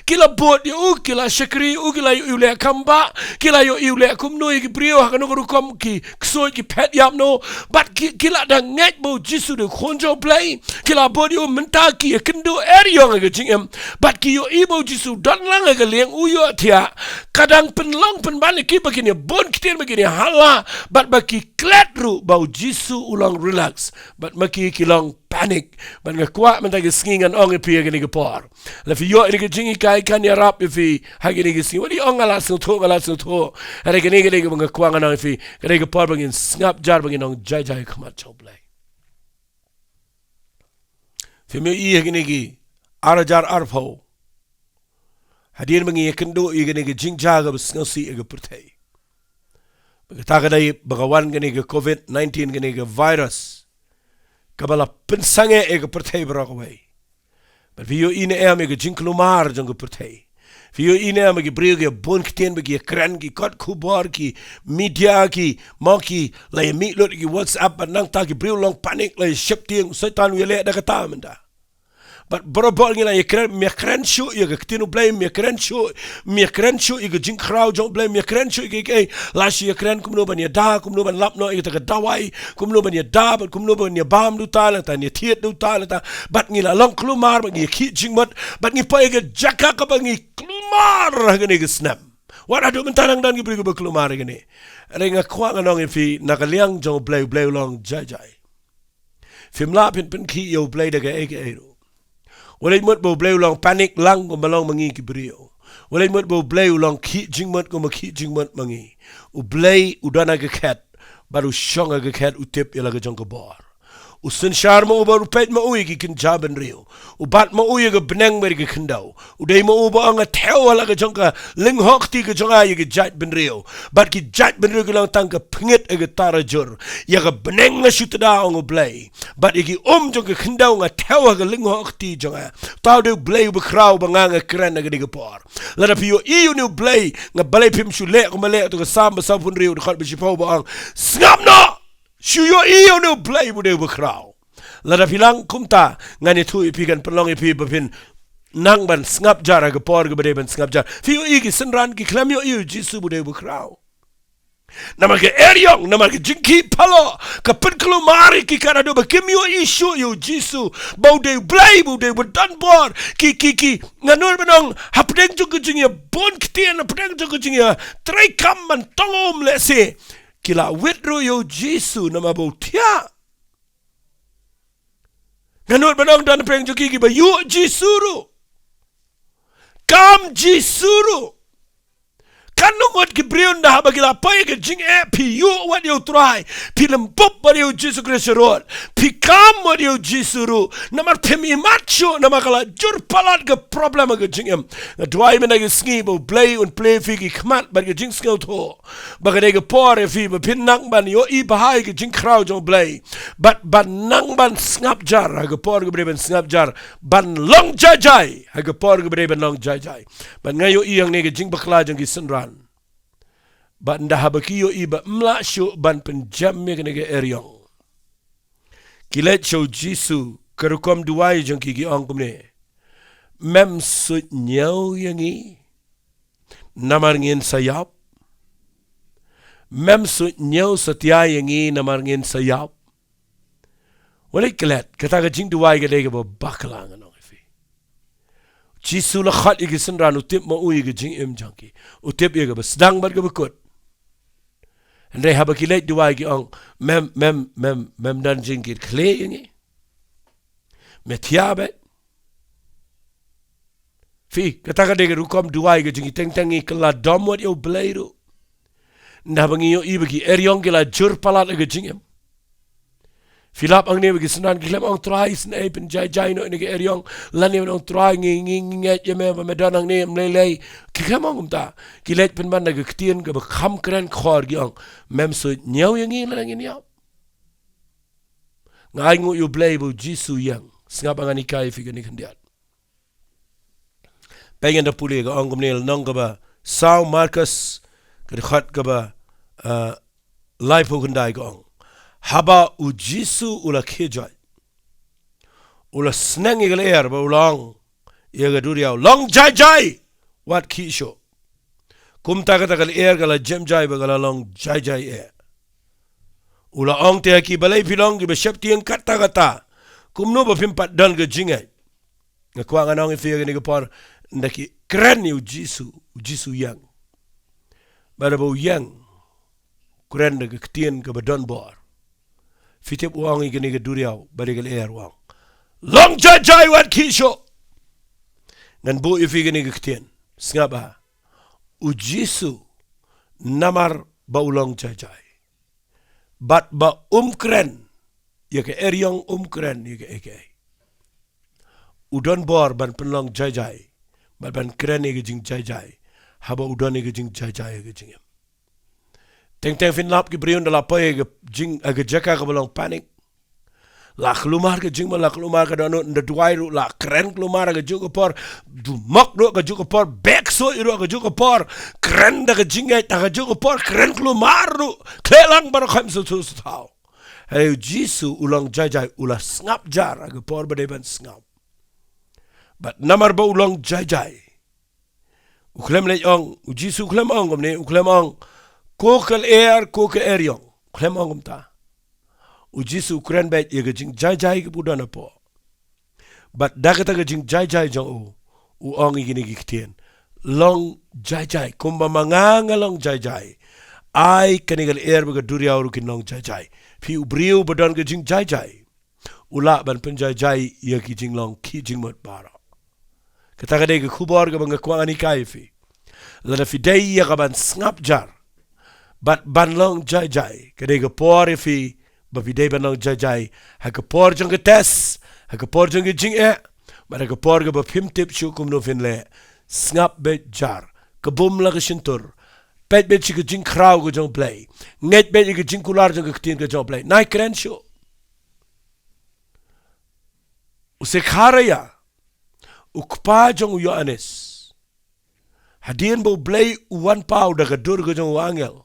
Ki la bud ïa u, ki la shakri ïa u, ki la ïohi u leh khambah, ki la ïohi u leh kumno ïa ki briew, ha kano ka rukom ki ksuid, ki phet ïap noh. Bad ki, ki la dang ngeit ba u Jisu u dei u khun jong u Blei. Ki la bud ïa u, mynta ki ïakynduh eriong ha ka jingim. Bad ki ïohi ba u Jisu u don lang ha ka lieng, u ïohthiah. Ka dang pynlong pynban ïa ki ba kin ïa bun ktien, ba kin ïa hala. Bad ba ki klet ruh ba u Jisu u long relax. Bad ma ki ki long panic. Bad nga kwah mynta ka sngi ngan ong ïa phi ha kane ka por. Lada phi ïoh ïa kane ka jinghikai kan ïarap ïa phi ha kane ka sngi. Wat ïa ong nga la sngewthuh, nga la sngewthuh. Hynrei kane ka dei kaba nga kwah ngan ong ïa phi. Ka dei ka por ba ngin sngap jar, ba ngin ong jai jai ha khmat jong u Blei. Phim ïohi ha kine ki ar hajar arphew. Hadien ba ngi ïakynduh ïa kane ka jingjia kaba sngewsih ïa ka pyrthei, ba kata ka dei ba ka wan kane ka covid nineteen, kane ka virus kaba la pynsangeh ïa ka pyrthei baroh kawei. Bad phi ïohi ne em ïa ka jingkulmar jong ka pyrthei? Phi ïohi ne em ïa ki briew ki bun ktien ba ki ïakren, ki kot khubor, ki media, ki, mo, ki la ïamih lut ki WhatsApp, bad nangta ki briew long panic, la ïa sheptieng, Soitan u ïaleh da kata mynta. Bad barabor ngi la ïakren, ym ïakren shuh ïa ka ktien U Blei, ym ïakren shuh, ym ïakren shuh ïa ka jingkhraw jong U Blei, ym ïakren shuh ïa ka, ka, la shu ïakren kumno ban ïada, kumno ban lap noh ïa kata ka dawai, kumno ban ïada, bad kumno ban ïabam da uta, lada ïathied da uta, lada, bad ngi la long kulmar, bad ngi ïakhih jingmut, bad ngi poi ïa ka jaka kaba ngi kulmar ha kane ka snem. Wat haduh mynta nang don ki briew kiba kulmar ha kane. Hynrei nga kwah ngan ong ïa phi, na ka liang jong U Blei, U Blei u long jai jai. Phim lah phin pynkhih ïa U Blei da kaei kaei ruh. U leit mut ba U Blei u long panic lang kumba long ma ngi ki briew. U leit mut ba U Blei u long khih jingmut kumba khih jingmut ma ngi. U Blei u don ha ka khet, bad u shong ha ka khet, u tip ïa la ka jong ka bor. U synshar ma u bad u peit ma u ïa ki kynja bynriew. U bat ma u ïa ka bneng bad ïa ka khyndew. U dei ma u ba ong, nga thew ha la ka jong ka lyngkhuh kti ka jong nga ïa ki jait bynriew. Bad ki jait bynriew ki long tang ka pngit ha ka tarajur. Ïa ka bneng nga shu tda, ong U Blei. Bad ïa ki um jong ka khyndew nga thew ha ka lyngkhuh kti jong nga. Uta u dei U Blei uba khraw ba nga nga kren ha kane ka por. Lada phi ïohi ïa une U Blei, nga balei phim shu leh kumba leh uta ka Salm ba sawphew hynriew, dkhot ba shiphew ba ong, sngap noh! Shu ïohi ïa une U Blei ba u dei uba khraw. Lada phi lang kumta, ngan ïathuh ïa phi, kan pynlong ïa phi ba phin nang ban sngap jar ha ka por kaba dei ban sngap jar. Phi ïohi ki synran ki khlem ïohi ïa U Jisu ba u dei uba khraw. Namar ka eriong, namar ka jingkhih palat, ka pynkulmar ïa ki kat haduh ba kim ïohi shuh ïa U Jisu ba u dei U Blei, ba u dei uba don bor. Ki, ki, ki, ngan nud ban ong, hapdeng jong ka jingïabun ktien, hapdeng jong ka jingïatreikam ban tong um lehse, ki la wit ruh ïa U Jisu namar ba u thiah. Ngan nud ban ong, don hapdeng jong ki kiba ïuh Jisu ruh, kam Jisu ruh. Katno ngut ki briew ynda haba ki la poi ha ka jingeh, phi ïuh wat ïa U Trai, phi lymbup wat ïa U Jisu Khrist sharud, phi kam wat ïa U Jisu ruh, namar phim ïmat shuh, namar ka la jur palat ka problem ha ka jingim. Nga duwai mynta ka sngi ba U Blei un plie ïa phi ki khmat bad ka jingsngewthuh, ba ka dei ka por ïa phi ba phin nang ban ïohi bha ïa ka jingkhraw jong U Blei, bad ban nang ban sngap jar ha ka por kaba dei ban sngap jar, ban long jai jai ha ka por kaba dei ban long jai jai. Bad nga ïohi hangne ka jingbakla jong ki synran. Bad ynda haba ki ïohi ba ym lah shuh ban pynjem ïa kane ka eriong, ki leit sha U Jisu, ka rukom duwai jong ki, ki ong kumne: Mem suidñiew ïa ngi namar ngin sa ïap? Mem suidñiew satia ïa ngi namar ngin sa ïap? Wat leit klet, kata ka jingduwai ka dei kaba bakla, ngan ong ïa phi. Jisu la khot ïa ki synran, u tip ma u ïa ka jingim jong ki. U tip ïa kaba sdang bad kaba kut. Hynrei haba ki leit duwai ki ong: Mem, mem, mem, mem don jingkitkhlieh ïa ngi? Me thiah beit? Phi, kata ka dei ka rukom duwai ka jong ngi. Teng teng ngi kylla dom wat ïa U Blei ruh ynda haba ngi ïohi ba ki eriong ki la jur palat ha ka jingim. Phi lap hangne ba ki synran ki khlem ong: Trai, isynei, pynjai jai noh ïa kane ka eriong. Lane ban ong: Trai, ngi, ngi, ngi ngeit ïa me ba me don hangne, ym lei lei. Ki khlem ong kumta. Ki leit pynban da ka ktien kaba kham kren khor, ki ong: Mem suidñiew ïa ngi lada ngin ïap? Nga ainguh ïa U Blei ba U Jisu u ïeng. Sngap, ngan hikai ïa phi kane khyndiat. Peit, ngan da pule, ka ong kumne, lynnong kaba saw Markos, ka dkhot kaba, ah, laiphew khyndai, ka ong: Haba U Jisu u la khie joit, u la sneng ïa ka lyer bad u la ong ïa ka duriaw: Long jai jai, wat khih shuh. Kumta kata ka lyer ka la jem jai bad ka la long jai jai eh. U la ong te ha ki: Balei phi long kiba sheptieng katta katta? Kumno ba phim pat don ka jingngeit? Nga kwah ngan ong ïa phi ha kane ka por, ynda ki kren ïa U Jisu, U Jisu u ïeng. Bad haba u ïeng, kren da ka ktien kaba don bor. Phi tip u ong ïa kane ka duriaw bad ïa ka lyer, u ong: Long jai jai, wat khih shuh. Ngan buh ïa phi kane ka ktien. Sngap bha. U Jisu, namar ba u long jai jai, bad ba um kren ïa ka eriong, um kren ïa kaei kaei, u don bor ban pynlong jai jai bad ban kren ïa ka jingjaijai haba u don ïa ka jingjaijai ha ka jingim. Teng teng phin lap ki briew ynda la poi ha ka jing, ha ka jaka kaba long panic. La kulmar ka jingmut, la kulmar ka dohnud, ynda duwai ruh la kren kulmar ha kajuh ka por, dumok ruh ha kajuh ka por, beh ksuid ruh ha kajuh ka por, kren da ka jingngeit ha kajuh ka por, kren kulmar ruh, khleh lang baroh kham sngewthuh sngewthaw. Hynrei u Jisu u long jaijai, u la sngap jar ha ka por ba dei ban sngap. Bad namar ba u long jaijai, u khlem leit ong, u Jisu u khlem ong kumne, u khlem ong, "Ko ka lyer, ko ka eriong." U khlem ong kumta. U Jisu u kren beit ïa ka jingjaijai kaba u don hapoh. Bad da kata ka jingjaijai jong u, u ong ïa kine ki ktien, "Long jaijai, kumba ma nga nga long jaijai. Ai kane ka lyer bad ka duriaw ruh kin long jaijai." Phi u briew ba don ka jingjaijai, u lah ban pynjaijai ïa ki jinglong ki jingmut baroh. Kata ka dei ka khubor kaba nga kwah ngan hikai ïa phi. Lada phi dei ïa ka ban sngap jar bad ban long jaijai, ka dei ka por ïa phi ba phi dei ban long jaijai ha ka por jong ka test, ha ka por jong ka jingeh, bad ha ka por kaba phim tip shuh kumno phin leh. Sngap beit jar, kbum la ka shyntur, peit beit sha ka jingkhraw ka jong U Blei, ngeit beit ïa ka jingkular jong ka ktien ka jong U Blei. Nai kren shuh. U Sekharaïa, u kpa jong u Ïoannis, hadien ba U Blei u wan paw da ka dur ka jong u angel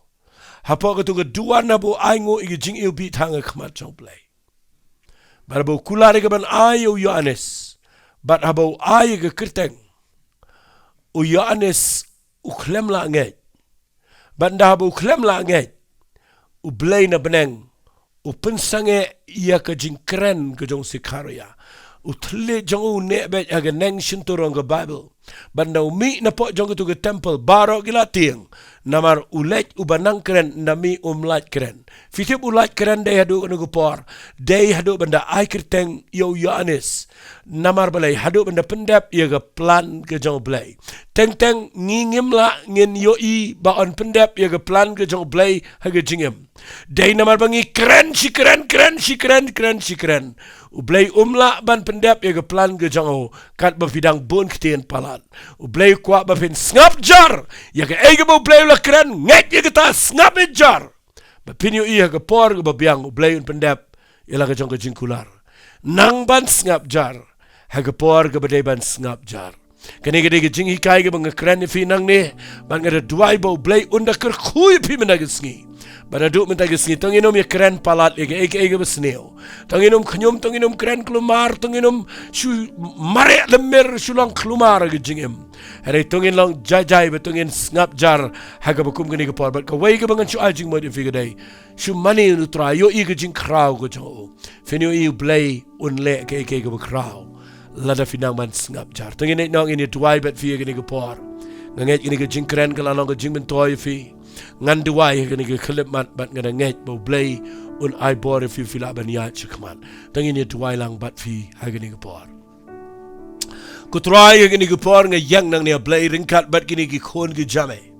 hapoh katu ka duwan, haba u ainguh ïa ka jingiwbih tang ha khmat jong U Blei, bad haba u kular ïa ka ban ai ïa u Ïoannis, bad haba u ai ïa ka kyrteng, u Ïoannis u khlem lah ngeit. Bad ynda haba u khlem lah ngeit, U Blei na bneng u pynsangeh ïa ka jingkren ka jong u Sekharaïa. U thylliej jong u u neh beit ha ka neng shyntur, ong ka Baibl. Bad ynda u mih napoh jong katu ka templ, baroh ki la tieng. Namar u leit uba nang kren, ynda mih um lait kren. Phi tip u lait kren dei haduh kano ka por? Dei haduh ban da ai kyrteng ïa u Ïoannis. Namar balei? Haduh ban da pyndep ïa ka plan ka jong U Blei. Teng teng ngi ngim lah ngin ïohi ba yn pyndep ïa ka plan ka jong U Blei ha ka jingim. Dei namar ba ngi kren shi kren, kren shi kren, kren shi kren. U Blei um lah ban pyndep ïa ka plan ka jong u katba phi dang bun ktien palat. U Blei u kwah ba phin sngap jar ïa kaei kaba U Blei u la kren, ngeit ïa kata, sngap jar. Ba phin ïohi ha ka por kaba biang U Blei un pyndep ïa la ka jong ka jingkular. Nang ban sngap jar ha ka por kaba dei ban sngap jar. Kane ka dei ka jinghikai kaba nga kren ïa phi nangne, bad nga da duwai ba U Blei un da kyrkhu ïa phi mynta ka sngi. Bad naduh mynta ka sngi, to ngin ym ïa kren palat ïa kaei kaei kaba sniew. To ngin ym khñium, to ngin ym kren kulmar, to ngin ym shu mareh lymmer, shu long kulmar ha ka jingim. Hynrei to ngin long jaijai bad to ngin sngap jar ha kaba kum kane ka por. Bad kawei kaba ngan shu ai jingmut ïa phi ka dei, shu mane ïa U Trai, ïohi ka jingkhraw ka jong u. Phin ïohi U Blei un leh kaei kaei kaba khraw lada phi nang ban sngap jar. To ngin ïa nang, ngin ïa duwai bad phi ha kane ka por. Nga ngeit kane ka jingkren ka la long ka jingmyntoi ïa phi. Ngan duwai ha kane ka khyllipmat bad nga da ngeit ba U Blei un ai bor ïa phi, phi lah ban ïaid shakhmat. To ngin ïa duwai lang bad phi ha kane ka por. Ko Trai, ha kane ka por nga ïeng nangne, A Blei, ryngkat bad kine ki khun ki jam, eh,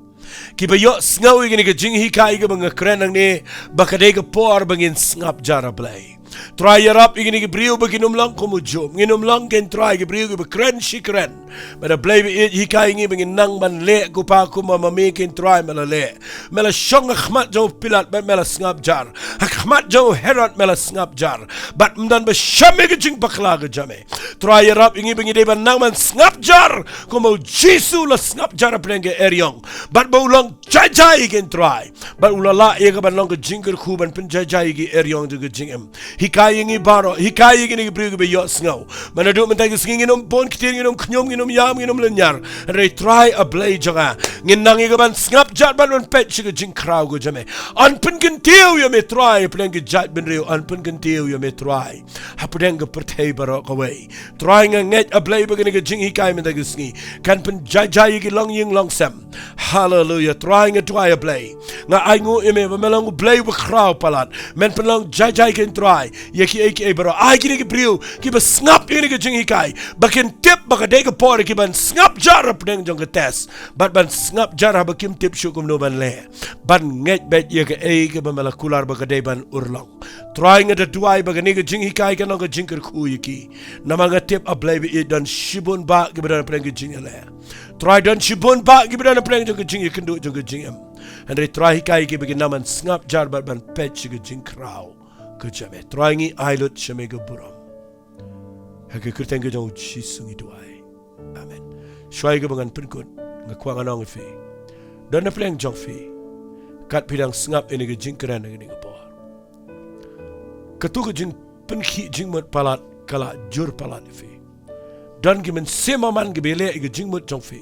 kiba ïohsngew ïa kane ka jinghikai kaba nga kren nangne, ba ka dei ka por ba ngin sngap jar, A Blei. Trai, ïarap ïa kine ki briew ba kin ym long kum u Job, ngin ym long, ko Trai, ki briew kiba kren shi kren. Bad A Blei ba ïeit, hikai ïa ngi ba ngin nang ban leh, ko Pa, kumba ma me, ko Trai, me la leh. Me la shong ha khmat jong u Pilat bad me la sngap jar. Ha khmat jong u Herod me la sngap jar. Bad ym don ba shem ïa ka jingbakla ka jong me. Trai, ïarap ïa ngi ba ngi dei ban nang ban sngap jar kumba u Jisu u la sngap jar hapdeng ka eriong. Bad ba u long jaijai, ko Trai. Bad u la lah ïa ka ban long ka jingkyrkhu ban pynjaijai ïa ki eriong jong ka jingim. Hikai ïa ngi baroh, hikai ïa kine ki briew kiba ïohsngew. Ba naduh mynta ka sngi ngin ym bun ktien, ngin ym khñium, ngin ym ïam, ngin ym lynñiar. Hynrei Trai, A Blei jong nga, ngin nang ïa ka ban sngap jar bad ban peit sha ka jingkhraw ka jong me. Yn pynkyntiew ïa me Trai hapdeng ki jaitbynriew, yn pynkyntiew ïa me Trai hapdeng ka pyrthei baroh kawei. Trai, nga ngeit, A Blei, ba kane ka jinghikai mynta ka sngi kan pynjaijai ïa ki longïing longsem. Haleluia. Trai, nga duwai, A Blei, nga ainguh ïa me ba me long U Blei uba khraw palat. Men pynlong jaijai, ko Trai, ïa kiei kiei baroh. Ai kine ki briew kiba sngap ïa kane ka jinghikai ba kin tip ba ka dei ka por Por ki ban sngap jar hapdeng jong ka test, bad ban sngap jar haba kim tip shuh kumno ban leh, ban ngeit beit ïa kaei kaba me la kular ba ka dei ban urlong. Trai, nga da duwai ba kane ka jinghikai kan long ka jingkyrkhu ïa ki. Namar nga tip, A Blei ba ïeit, don shibun bah kiba don hapdeng ka jingïaleh. Trai, don shibun bah kiba don hapdeng jong ka jingïakynduh jong ka jingim. Hynrei Trai, hikai ïa ki ba kin nang ban sngap jar bad ban peit sha ka jingkhraw ka jong me. Trai, ngi ai lut sha me ka burom. Ha ka kyrteng ka jong U Jisu ngi duwai. Amen. Shuwa ïa kaba ngan pynkut, nga kwah ngan ong ïa phi, don hapdeng jong phi, kat phi dang sngap ïa kane ka jingkren ha kane ka por, kato ka jingpynkhih jingmut palat ka la jur palat ïa phi. Don ki mynsiem bymman kiba ïaleh ïa ka jingmut jong phi,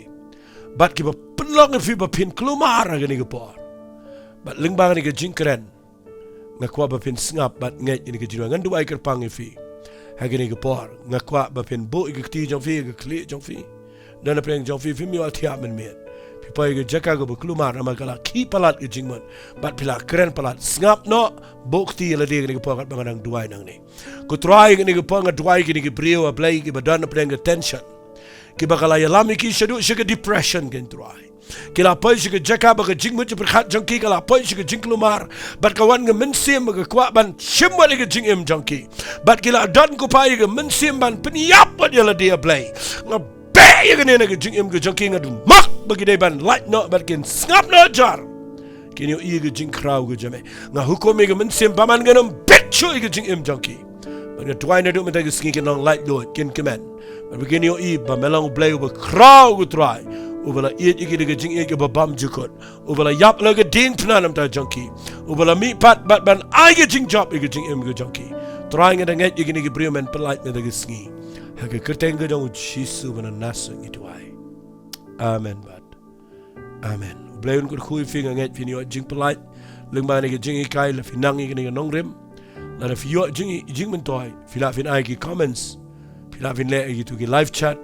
bad kiba pynlong ïa phi ba phin kulmar ha kane ka por. Bad lyngba kane ka jingkren, nga kwah ba phin sngap bad ngeit ïa kane ka jingduwai. Ngan duwai kyrpang ïa phi ha kane ka por. Nga kwah ba phin buh ïa ka kti jong phi, ïa ka khlieh jong phi. Don hapdeng jong phi, phim ïoh thiah mynmiet. Phi poi ha ka jaka kaba kulmar namar ka la khih palat ka jingmut, bad phi la kren palat. Sngap noh, buh kti ïa lade ha kane ka por katba nga dang duwai nangne. Ko Trai, ha kane ka por nga duwai ïa kine ki briew, A Blei, kiba don hapdeng ka tension, kiba ka la ïalam ïa ki shaduh sha ka depression, ko Trai. Ki la poi sha ka jaka ba ka jingmut jingpyrkhat jong ki ka la poi sha ka jingkulmar, bad ka wan ka mynsiem ba ka kwah ban shim wat ïa ka jingim jong ki. Bad ki la don, ko Pa, ïa ka mynsiem ban pynïap wat ïa lade, A Blei. Nga beh ïa kane na ka jingim ka jong ki, nga dum mak ba ki dei ban lait noh bad kin sngap noh jar. Kin ïohi ïa ka jingkhraw ka jong me. Nga hukum ïa ka mynsiem bymman, kan ym bit shuh ïa ka jingim jong ki. Bad nga duwai naduh mynta ka sngi kin long laitluid, kin kmen. Bad ba kin ïohi ba me long U Blei uba khraw, ko Trai, uba la ïeit ïa ki da ka jingïeit kaba bymjukut, uba la ïap la ka diengphna namar jong ki, uba la mihpat bad ban ai ka jingjop ïa ka jingim ka jong ki. Trai, nga da ngeit ïa kine ki briew men pyllait mynta ka sngi. Ha ka kyrteng ka jong U Jisu ba na Nasareth ngi duwai. Amen bad amen. U Blei un kyrkhu ïa phi. Nga ngeit phin ïoh jingpyllait lyngba kane ka jinghikai. Lada phi nang ïa kane ka nongrim, lada phi ïoh jing, jingmyntoi, phi lah phin ai ki comments, phi lah phin leh ïa kitu ki live chat,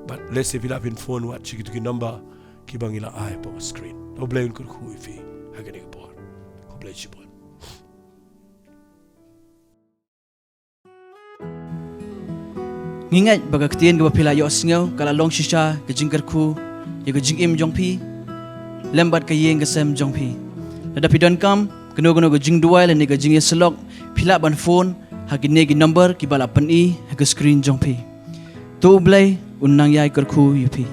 bad lehse phi lah phin phone wat sha kitu ki number kiba ngi la ai hapoh screen. U Blei un kyrkhu ïa phi ha kane ka por. Khublei shibun. Ngi ngeit ba ka ktien kaba phi la ïohsngew ka la long shisha ka jingkyrkhu ïa ka jingim jong phi lem bad ka ïing ka sem jong phi. Lada phi donkam kano kano ka jingduwai lane ka jingïasyllok, phi lah ban phone ha kine ki number kiba la pyni ha ka screen jong phi. To U Blei un nang ïai kyrkhu ïa phi.